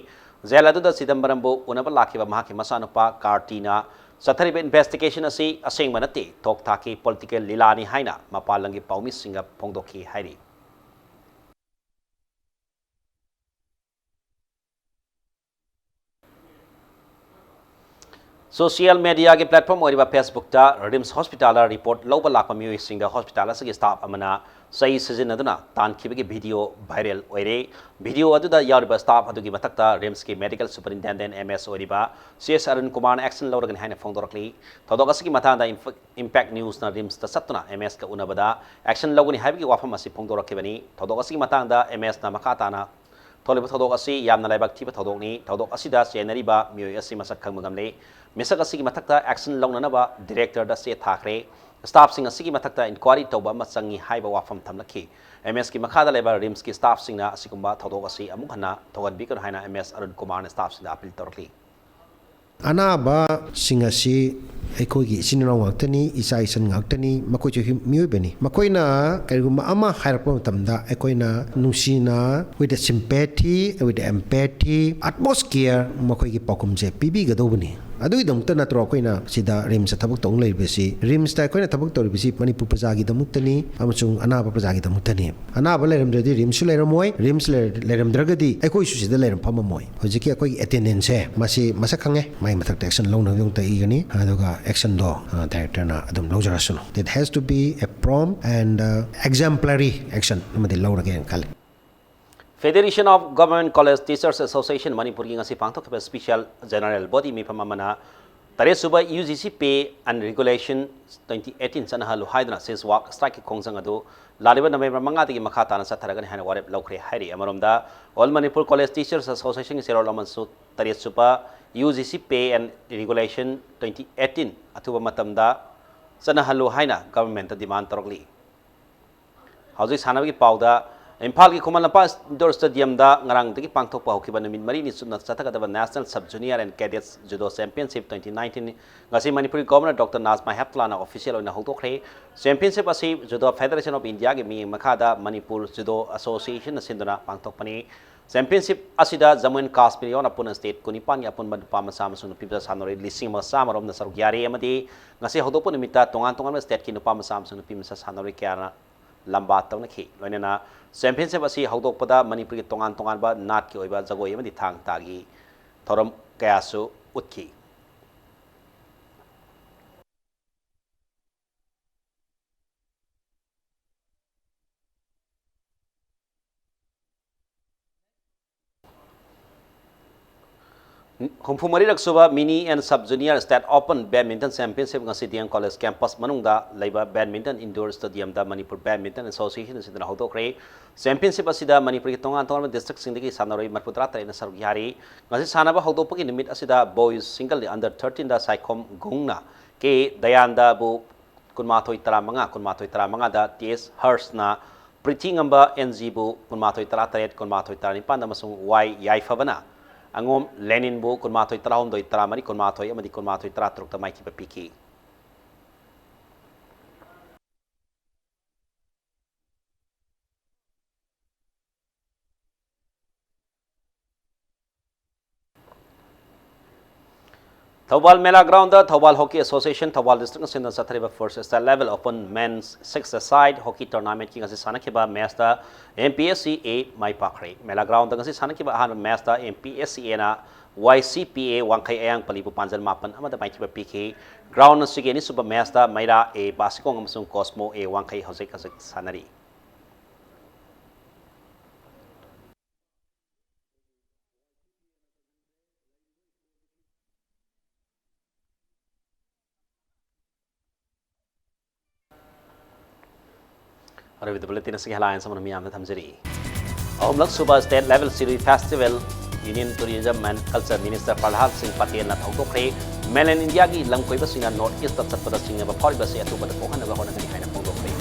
ꯖꯦꯜ ꯑꯗꯨꯗ ꯆꯤꯗꯝꯕꯔꯝꯕꯨ ꯎꯅꯕ ꯂꯥꯛꯈꯤꯕ ꯃꯍꯥꯛꯀꯤ ꯃꯆꯥꯅꯨꯄꯥ ꯀꯥꯔꯇꯤꯅ ꯆꯠꯊꯔꯤꯕ ꯏꯟꯚꯦꯁꯇꯤꯒꯦꯁꯟ ꯑꯁꯤ ꯑꯁꯦꯡꯕ ꯅꯠꯇꯦ, ꯊꯣꯛ ꯊꯥꯛꯀꯤ ꯄꯣꯂꯤꯇꯤꯀꯦꯜ ꯂꯤꯂꯥꯅꯤ ꯍꯥꯏꯅ ꯃꯄꯥꯟ ꯂꯝꯒꯤ ꯄꯥꯎꯃꯤꯁꯤꯡꯒ ꯐꯣꯡꯗꯣꯛꯈꯤ ꯍꯥꯏꯔꯤ꯫ ꯁꯣꯁꯤꯌꯦꯜ ꯃꯦꯗꯤꯌꯥꯒꯤ ꯄ꯭ꯂꯦꯠꯐꯣꯝ ꯑꯣꯏꯔꯤꯕ ꯐꯦꯁꯕꯨꯛꯇ ꯔꯤꯝꯁ ꯍꯣꯁꯄꯤꯇꯥꯜꯗ ꯔꯤꯄꯣꯔꯠ ꯂꯧꯕ ꯂꯥꯛꯄ ꯃꯤꯑꯣꯏꯁꯤꯡꯗ ꯍꯣꯁꯄꯤꯇꯥꯜ ꯑꯁꯤꯒꯤ ꯁ꯭ꯇꯥꯐ ꯑꯃꯅ ꯆꯩ ꯁꯤꯖꯤꯟꯅꯗꯨꯅ ꯇꯥꯟꯈꯤꯕꯒꯤ ꯚꯤꯗꯤꯑꯣ ꯚꯥꯏꯔꯦꯜ ꯑꯣꯏꯔꯦ꯫ ꯚꯤꯗꯤꯑꯣ ꯑꯗꯨꯗ ꯌꯥꯎꯔꯤꯕ ꯁ꯭ꯇꯥꯐ ꯑꯗꯨꯒꯤ ꯃꯊꯛꯇ ꯔꯤꯝꯁꯀꯤ ꯃꯦꯗꯤꯀꯦꯜ ꯁꯨꯄꯔꯤꯟꯇꯦꯟꯗꯦꯟ ꯑꯦꯝ ꯑꯦꯁ ꯑꯣꯏꯔꯤꯕ ꯁꯤ ꯑꯦꯁ ꯑꯔꯨꯟ ꯀꯨꯃꯥꯔꯅ ꯑꯦꯛꯁꯟ ꯂꯧꯔꯒꯅꯤ ꯍꯥꯏꯅ ꯐꯣꯡꯗꯣꯔꯛꯂꯤ꯫ ꯊꯧꯗꯣꯛ ꯑꯁꯤꯒꯤ ꯃꯇꯥꯡꯗ ꯏꯝꯐ-, ꯏꯝꯄꯦꯛ ꯅ꯭ꯌꯨꯁꯅ ꯔꯤꯝꯁꯇ ꯆꯠꯇꯨꯅ ꯑꯦꯝ ꯑꯦꯁꯀ ꯎꯅꯕꯗ ꯑꯦꯛꯁꯟ ꯂꯧꯒꯅꯤ ꯍꯥꯏꯕꯒꯤ ꯋꯥꯐꯝ ꯑꯁꯤ ꯐꯣꯡꯗꯣꯔꯛꯈꯤꯕꯅꯤ꯫ ꯊꯧꯗꯣꯛ ꯑꯁꯤꯒꯤ ꯃꯇꯥꯡꯗ ꯑꯦꯝ ꯑꯦꯁꯅ ꯃꯈꯥ ꯇꯥꯅ ꯊꯣꯛꯂꯤꯕ ꯊꯧꯗꯣꯛ ꯑꯁꯤ ꯌꯥꯝꯅ ꯂꯥꯏꯕꯛ ꯊꯤꯕ ꯊꯧꯗꯣꯛꯅꯤ꯫ ꯊꯧꯗꯣꯛ ꯑꯁꯤꯗ ꯆꯦꯟꯅꯔꯤꯕ ꯃꯤꯑꯣꯏ ꯑꯁꯤ ꯃꯁꯛ ꯈꯪꯕ ꯉꯝꯂꯦ꯫ ꯃꯤꯁꯛ ꯑꯁꯤꯒꯤ ꯃꯊꯛꯇ ꯑꯦꯛꯁꯟ ꯂꯧꯅꯅꯕ ꯗꯤꯔꯦꯛꯇꯔꯗ ꯆꯦ ꯊꯥꯈ꯭ꯔꯦ꯫ ꯁ꯭ꯇꯥꯐꯁꯤꯡ ꯑꯁꯤꯒꯤ ꯃꯊꯛꯇ ꯏꯟꯀ꯭ꯋꯥꯏꯔꯤ ꯇꯧꯕ ꯑꯃ ꯆꯪꯏ ꯍꯥꯏꯕ ꯋꯥꯐꯝ ꯊꯝꯂꯛꯈꯤ꯫ ꯑꯦꯝ ꯑꯦꯁꯀꯤ ꯃꯈꯥꯗ ꯂꯩꯕ ꯔꯤꯝꯁꯀꯤ ꯁ꯭ꯇꯥꯐꯁꯤꯡꯅ ꯑꯁꯤꯒꯨꯝꯕ ꯊꯧꯗꯣꯛ ꯑꯁꯤ ꯑꯃꯨꯛ ꯍꯟꯅ ꯊꯣꯛꯍꯟꯕꯤꯒꯅꯨ ꯍꯥꯏꯅ ꯑꯦꯝ ꯑꯦꯁ ꯑꯔꯨꯟ ꯀꯨꯃꯥꯔꯅ ꯁ꯭ꯇꯥꯐꯁꯤꯡꯗ ꯑꯄꯤꯜ ꯇꯧꯔꯛꯂꯤ꯫ ꯑꯅꯥꯕꯁꯤꯡ ꯑꯁꯤ ꯑꯩꯈꯣꯏꯒꯤ ꯏꯆꯤꯟ ꯏꯅꯥꯎ ꯉꯥꯛꯇꯅꯤ, ꯏꯆꯥ ꯏꯆꯟ ꯉꯥꯛꯇꯅꯤ, ꯃꯈꯣꯏꯁꯨ ꯍ꯭ꯌꯨ-, ꯃꯤꯑꯣꯏꯕꯅꯤ꯫ ꯃꯈꯣꯏꯅ ꯀꯔꯤꯒꯨꯝꯕ ꯑꯃ ꯍꯥꯏꯔꯛꯄ ꯃꯇꯝꯗ ꯑꯩꯈꯣꯏꯅ ꯅꯨꯡꯁꯤꯅ, with a sympathy, with empathy, utmost care ꯃꯈꯣꯏꯒꯤ ꯄꯥꯎꯈꯨꯝꯁꯦ ꯄꯤꯕꯤꯒꯗꯧꯕꯅꯤ꯫ ꯑꯗꯨꯒꯤꯗꯃꯛꯇ ꯅꯠꯇ꯭ꯔꯣ ꯑꯩꯈꯣꯏꯅ ꯁꯤꯗ ꯔꯤꯝꯁꯇ ꯊꯕꯛ ꯇꯧ ꯂꯩꯔꯤꯕꯁꯤ? ꯔꯤꯝꯁꯇ ꯑꯩꯈꯣꯏꯅ ꯊꯕꯛ ꯇꯧꯔꯤꯕꯁꯤ ꯃꯅꯤꯄꯨꯔ ꯄ꯭ꯔꯖꯥꯒꯤꯗꯃꯛꯇꯅꯤ ꯑꯃꯁꯨꯡ ꯑꯅꯥꯕ ꯄ꯭ꯔꯖꯥꯒꯤꯗꯃꯛꯇꯅꯤ꯫ ꯑꯅꯥꯕ ꯂꯩꯔꯝꯗ꯭ꯔꯗꯤ ꯔꯤꯝꯁꯁꯨ ꯂꯩꯔꯝꯃꯣꯏ, ꯔꯤꯝꯁ ꯂꯩꯔ-, ꯂꯩꯔꯝꯗ꯭ꯔꯒꯗꯤ ꯑꯩꯈꯣꯏꯁꯨ ꯁꯤꯗ ꯂꯩꯔꯝ ꯐꯝꯃꯝꯃꯣꯏ꯫ ꯍꯧꯖꯤꯛꯀꯤ ꯑꯩꯈꯣꯏꯒꯤ ꯑꯦꯇꯦꯟꯗꯦꯟꯁꯁꯦ ꯃꯁꯤ ꯃꯁꯛ ꯈꯪꯉꯦ, ꯃꯥꯒꯤ ꯃꯊꯛꯇ ꯑꯦꯛꯁꯟ ꯂꯧꯅꯕꯒꯤꯗꯃꯛꯇ ꯏꯒꯅꯤ, ꯑꯗꯨꯒ ꯑꯦꯛꯁꯟꯗꯣ, ꯑ, ꯗꯥꯏꯔꯦꯛꯇꯔꯅ ꯑꯗꯨꯝ ꯂꯧꯖꯔꯁꯅꯨ꯫ It has to be a prompt and, uh, exemplary action ꯑꯃꯗꯤ ꯂꯧꯔꯒꯦꯅ ꯈꯜꯂꯤ꯫ Federation of Government College Teachers Association ꯃꯅꯤꯄꯨꯔꯒꯤ ꯉꯁꯤ ꯄꯥꯡꯊꯣꯛꯈꯤꯕ ꯁ꯭ꯄꯤꯁꯦꯜ ꯖꯦꯅꯔꯦꯜ ꯕꯣꯗꯤ ꯃꯤꯐꯝ ꯑꯃꯅ ꯇꯔꯦꯠꯁꯨꯕ UGC Pay and Regulation twenty eighteen ꯆꯠꯅꯍꯜꯂꯨ ꯍꯥꯏꯗꯨꯅ ꯁꯤꯖꯋꯥꯛ ꯁ꯭ꯇ꯭ꯔꯥꯏꯛꯀꯤ ꯈꯣꯡꯖꯪ ꯑꯗꯨ ꯂꯥꯛꯂꯤꯕ ꯅꯕꯦꯝꯕꯔ ꯃꯉꯥꯗꯒꯤ ꯃꯈꯥ ꯇꯥꯅ ꯆꯠꯊꯔꯒꯅꯤ ꯍꯥꯏꯅ ꯋꯥꯔꯦꯞ ꯂꯧꯈ꯭ꯔꯦ ꯍꯥꯏꯔꯤ꯫ ꯑꯃꯔꯣꯝꯗ, All Manipur College Teachers Associationꯒꯤ ꯆꯦꯔꯣꯜ ꯑꯃꯁꯨ ꯇꯔꯦꯠꯁꯨꯕ UGC Pay and Regulation twenty eighteen ꯑꯊꯨꯕ ꯃꯇꯝꯗ ꯆꯠꯅꯍꯜꯂꯨ ꯍꯥꯏꯅ ꯒꯚꯔꯟꯃꯦꯟꯠꯇ ꯗꯤꯃꯥꯟ ꯇꯧꯔꯛꯂꯤ꯫ ꯍꯧꯖꯤꯛ ꯁꯥꯟꯅꯕꯒꯤ ꯄꯥꯎꯗ, ꯏꯝꯐꯥꯜꯒꯤ ꯈꯨꯃꯟ ꯂꯝꯄꯥꯛ ꯏꯟꯗꯣꯔ ꯁ꯭ꯇꯦꯗꯤꯌꯝꯗ ꯉꯔꯥꯡꯗꯒꯤ ꯄꯥꯡꯊꯣꯛꯄ ꯍꯧꯈꯤꯕ ꯅꯨꯃꯤꯠ ꯃꯔꯤꯅꯤ ꯆꯨꯞꯅ ꯆꯠꯊꯒꯗꯕ National Sub Junior and Cadets Judo Championship twenty nineteen ꯉꯁꯤ ꯃꯅꯤꯄꯨꯔꯒꯤ ꯒꯣꯚꯔꯅꯔ ꯗꯣꯛꯇꯔ ꯅꯥꯖꯃꯥ ꯍꯦꯞꯇꯨꯂꯥꯅ ꯑꯣꯐꯤꯁꯤꯌꯦꯜ ꯑꯣꯏꯅ ꯍꯧꯗꯣꯛꯈ꯭ꯔꯦ꯫ Championship ꯑꯁꯤ Judo Federation of Indiaꯒꯤ ꯃꯤꯠꯌꯦꯡ ꯃꯈꯥꯗ ꯃꯅꯤꯄꯨꯔ ꯖꯨꯗꯣ ꯑꯦꯁꯣꯁꯤꯌꯦꯁꯟꯅ ꯁꯤꯟꯗꯨꯅ ꯄꯥꯡꯊꯣꯛꯄꯅꯤ꯫ Championship ꯑꯁꯤꯗ ꯖꯝꯃꯨ ꯑꯦꯟ ꯀꯥꯁꯃꯤꯔ ꯌꯥꯎꯅ ꯄꯨꯟꯅ state ꯀꯨꯟꯅꯤꯄꯥꯟꯒꯤ ꯑꯄꯨꯟꯕ ꯅꯨꯄꯥ ꯃꯆꯥ ꯑꯃꯁꯨꯡ ꯅꯨꯄꯤ ꯃꯆꯥ ꯁꯥꯟꯅꯔꯣꯏ ꯂꯤꯁꯤꯡ ꯑꯃꯒ ꯆꯥꯝꯃ ꯔꯣꯝꯅ ꯁꯔꯨꯛ ꯌꯥꯔꯤ ꯑꯃꯗꯤ ꯉꯁꯤ ꯍꯧꯗꯣꯛꯄ ꯅꯨꯃꯤꯠꯇ ꯇꯣꯉꯥꯟ ꯇꯣꯉꯥꯟꯕ stateꯀꯤ ꯅꯨꯄꯥ ꯃꯆꯥ ꯑꯃꯁꯨꯡ ꯅꯨꯄꯤ ꯃꯆꯥ ꯁꯥꯟꯅꯔꯣꯏ ꯀꯌꯥꯅ ꯂꯝꯕꯥ ꯇꯧꯅꯈꯤ꯫ ꯂꯣꯏꯅꯅ championship ꯑꯁꯤ ꯍꯧꯗꯣꯛꯄꯗ ꯃꯅꯤꯄꯨꯔꯒꯤ ꯇꯣꯉꯥꯟ ꯇꯣꯉꯥꯟꯕ ꯅꯥꯠꯀꯤ ꯑꯣꯏꯕ ꯖꯒꯣꯏ ꯑꯃꯗꯤ ꯊꯥꯡ ꯇꯥꯒꯤ ꯊꯧꯔꯝ ꯀꯌꯥꯁꯨ ꯎꯠꯈꯤ꯫ ꯍꯨꯝꯐꯨ ꯃꯔꯤꯔꯛ ꯁꯨꯕ Mini and Sub Junior State Open Badminton Championship ꯉꯁꯤ D M College campus ꯃꯅꯨꯡꯗ ꯂꯩꯕ Badminton Indoor Stadiumꯗ Manipur Badminton Association ꯑꯁꯤꯗꯅ ꯍꯧꯗꯣꯛꯈ꯭ꯔꯦ꯫ Championship ꯑꯁꯤꯗ ꯃꯅꯤꯄꯨꯔꯒꯤ ꯇꯣꯉꯥꯟ ꯇꯣꯉꯥꯟꯕ districtꯁꯤꯡꯗꯒꯤ ꯁꯥꯟꯅꯔꯣꯏ ꯃꯔꯤꯐꯨ ꯇꯔꯥ ꯇꯔꯦꯠꯅ ꯁꯔꯨꯛ ꯌꯥꯔꯤ꯫ ꯉꯁꯤ ꯁꯥꯟꯅꯕ ꯍꯧꯗꯣꯛꯄꯒꯤ ꯅꯨꯃꯤꯠ ꯑꯁꯤꯗ boys singleꯗ under thirteenꯗ ꯁꯥꯏꯈꯣꯝ ꯒꯨꯡꯅ K ꯗꯌꯥꯟꯗꯕꯨ ꯀꯨꯟꯃꯥꯊꯣꯏ ꯇꯔꯥꯃꯉꯥ, ꯀꯨꯟꯃꯥꯊꯣꯏ ꯇꯔꯥꯃꯉꯥꯗ T S ꯍꯔꯁꯅ ꯄ꯭ꯔꯤꯊꯤ ꯉꯝꯕ N Gꯕꯨ ꯀꯨꯟꯃꯥꯊꯣꯏ ꯇꯔꯥꯇꯔꯦꯠ, ꯀꯨꯟꯃꯥꯊꯣꯏ ꯇꯔꯥꯅꯤꯄꯥꯟꯗ ꯑꯃꯁꯨꯡ Y ꯌꯥꯏꯐꯕꯅ ꯑꯉꯣꯝ ꯂꯦꯅꯤꯟꯕꯨ ꯀꯨꯟꯃꯥꯊꯣꯏ ꯇꯔꯥꯍꯨꯝꯗꯣꯏ, ꯇꯔꯥꯃꯔꯤ, ꯀꯨꯟꯃꯥꯊꯣꯏ ꯑꯃꯗꯤ ꯀꯨꯟꯃꯥꯊꯣꯏ ꯇꯔꯥꯇꯔꯨꯛꯇ ꯃꯥꯏꯊꯤꯕ ꯄꯤꯈꯤ꯫ ꯊꯧꯕꯥꯜ ꯃꯦꯂꯥ ground Thoubal hockey association Thoubal ꯗꯤꯁꯇ꯭ꯔꯤꯛꯅ ꯁꯤꯟꯗꯨꯅ ꯆꯠꯊꯔꯤꯕ ꯐꯥꯔꯁ state level open men's six A side hockey ꯇꯣꯔꯅꯥꯃꯦꯟꯠꯀꯤ ꯉꯁꯤ ꯁꯥꯟꯅꯈꯤꯕ ꯃꯦꯆꯇ M P S C A ꯃꯥꯏ ꯄꯥꯛꯈ꯭ꯔꯦ꯫ ꯃꯦꯂꯥ ꯒ꯭ꯔꯥꯎꯟꯗ ꯉꯁꯤ ꯁꯥꯟꯅꯈꯤꯕ ꯑꯍꯥꯟꯕ ꯃꯦꯆꯇ M P S C Aꯅ Y C P A ꯋꯥꯡꯈꯩ ꯑꯌꯥꯡ ꯄꯜꯂꯤꯕꯨ ꯄꯥꯟꯖꯜ ꯃꯥꯄꯟ ꯑꯃꯗ ꯃꯥꯏꯊꯤꯕ ꯄꯤꯈꯤ꯫ ꯒ꯭ꯔꯥꯎꯟ ꯑꯁꯤꯒꯤ ꯑꯅꯤꯁꯨꯕ ꯃꯦꯆꯇ ꯃꯩꯔꯥ A ꯕꯥꯁꯤꯈꯣꯡ ꯑꯃꯁꯨꯡ ꯀꯣꯁꯃꯣ A ꯋꯥꯡꯈꯩ ꯍꯧꯖꯤꯛ ꯍꯧꯖꯤꯛ ꯁꯥꯟꯅꯔꯤ꯫ ꯑꯔꯣꯏꯕꯗ ꯕꯨꯂꯦꯇꯤꯟ ꯑꯁꯤꯒꯤ ꯍꯦꯗꯂꯥꯏꯟꯁ ꯑꯃꯅ ꯃꯤꯌꯥꯝꯗ ꯊꯝꯖꯔꯤ꯫ ꯑꯍꯨꯝꯂꯛ ꯁꯨꯕ state level Shirui festival union tourism and culture minister Prahlad Singh ꯄꯇꯦꯜꯅ ꯍꯧꯗꯣꯛꯈ꯭ꯔꯦ꯫ ꯃꯦꯟꯂꯦꯟ ꯏꯟꯗꯤꯌꯥꯒꯤ ꯂꯝꯀꯣꯏꯕꯁꯤꯡꯅ ꯅꯣꯔꯠ ꯏꯁꯇ ꯆꯠꯄꯗ ꯆꯤꯡꯅꯕ ꯐꯥꯎꯔꯤꯕ ꯑꯁꯤ ꯑꯇꯣꯞꯄꯗ ꯄꯣꯛꯍꯟꯅꯕ ꯍꯣꯠꯅꯒꯅꯤ ꯍꯥꯏꯅ ꯐꯣꯡꯗꯣꯛꯈ꯭ꯔꯦ꯫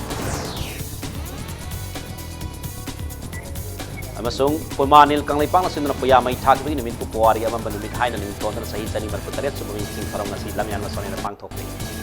ꯑꯃꯁꯨꯡ ꯄꯨꯃꯥ ꯅꯤꯜ ꯀꯪꯂꯩꯄꯥꯛꯅ ꯁꯤꯟꯗꯨꯅ ꯄꯨꯌꯥ ꯃꯩ ꯊꯥꯈꯤꯕꯒꯤ ꯅꯨꯃꯤꯠꯄꯨ ꯄꯨꯋꯥꯔꯤ ꯑꯃꯝꯕ ꯅꯨꯃꯤꯠ ꯍꯥꯏꯅ ꯅꯤꯡꯊꯣꯟꯗꯨꯅ ꯆꯍꯤ ꯆꯅꯤ ꯃꯔꯤꯐꯨ ꯇꯔꯦꯠ ꯁꯨꯕ ꯅꯤꯡꯁꯤꯡ ꯊꯧꯔꯝ ꯉꯁꯤ ꯂꯝꯌꯥꯟꯕ ꯁꯣꯔꯦꯟꯅ ꯄꯥꯡꯊꯣꯛꯈ꯭ꯔꯦ꯫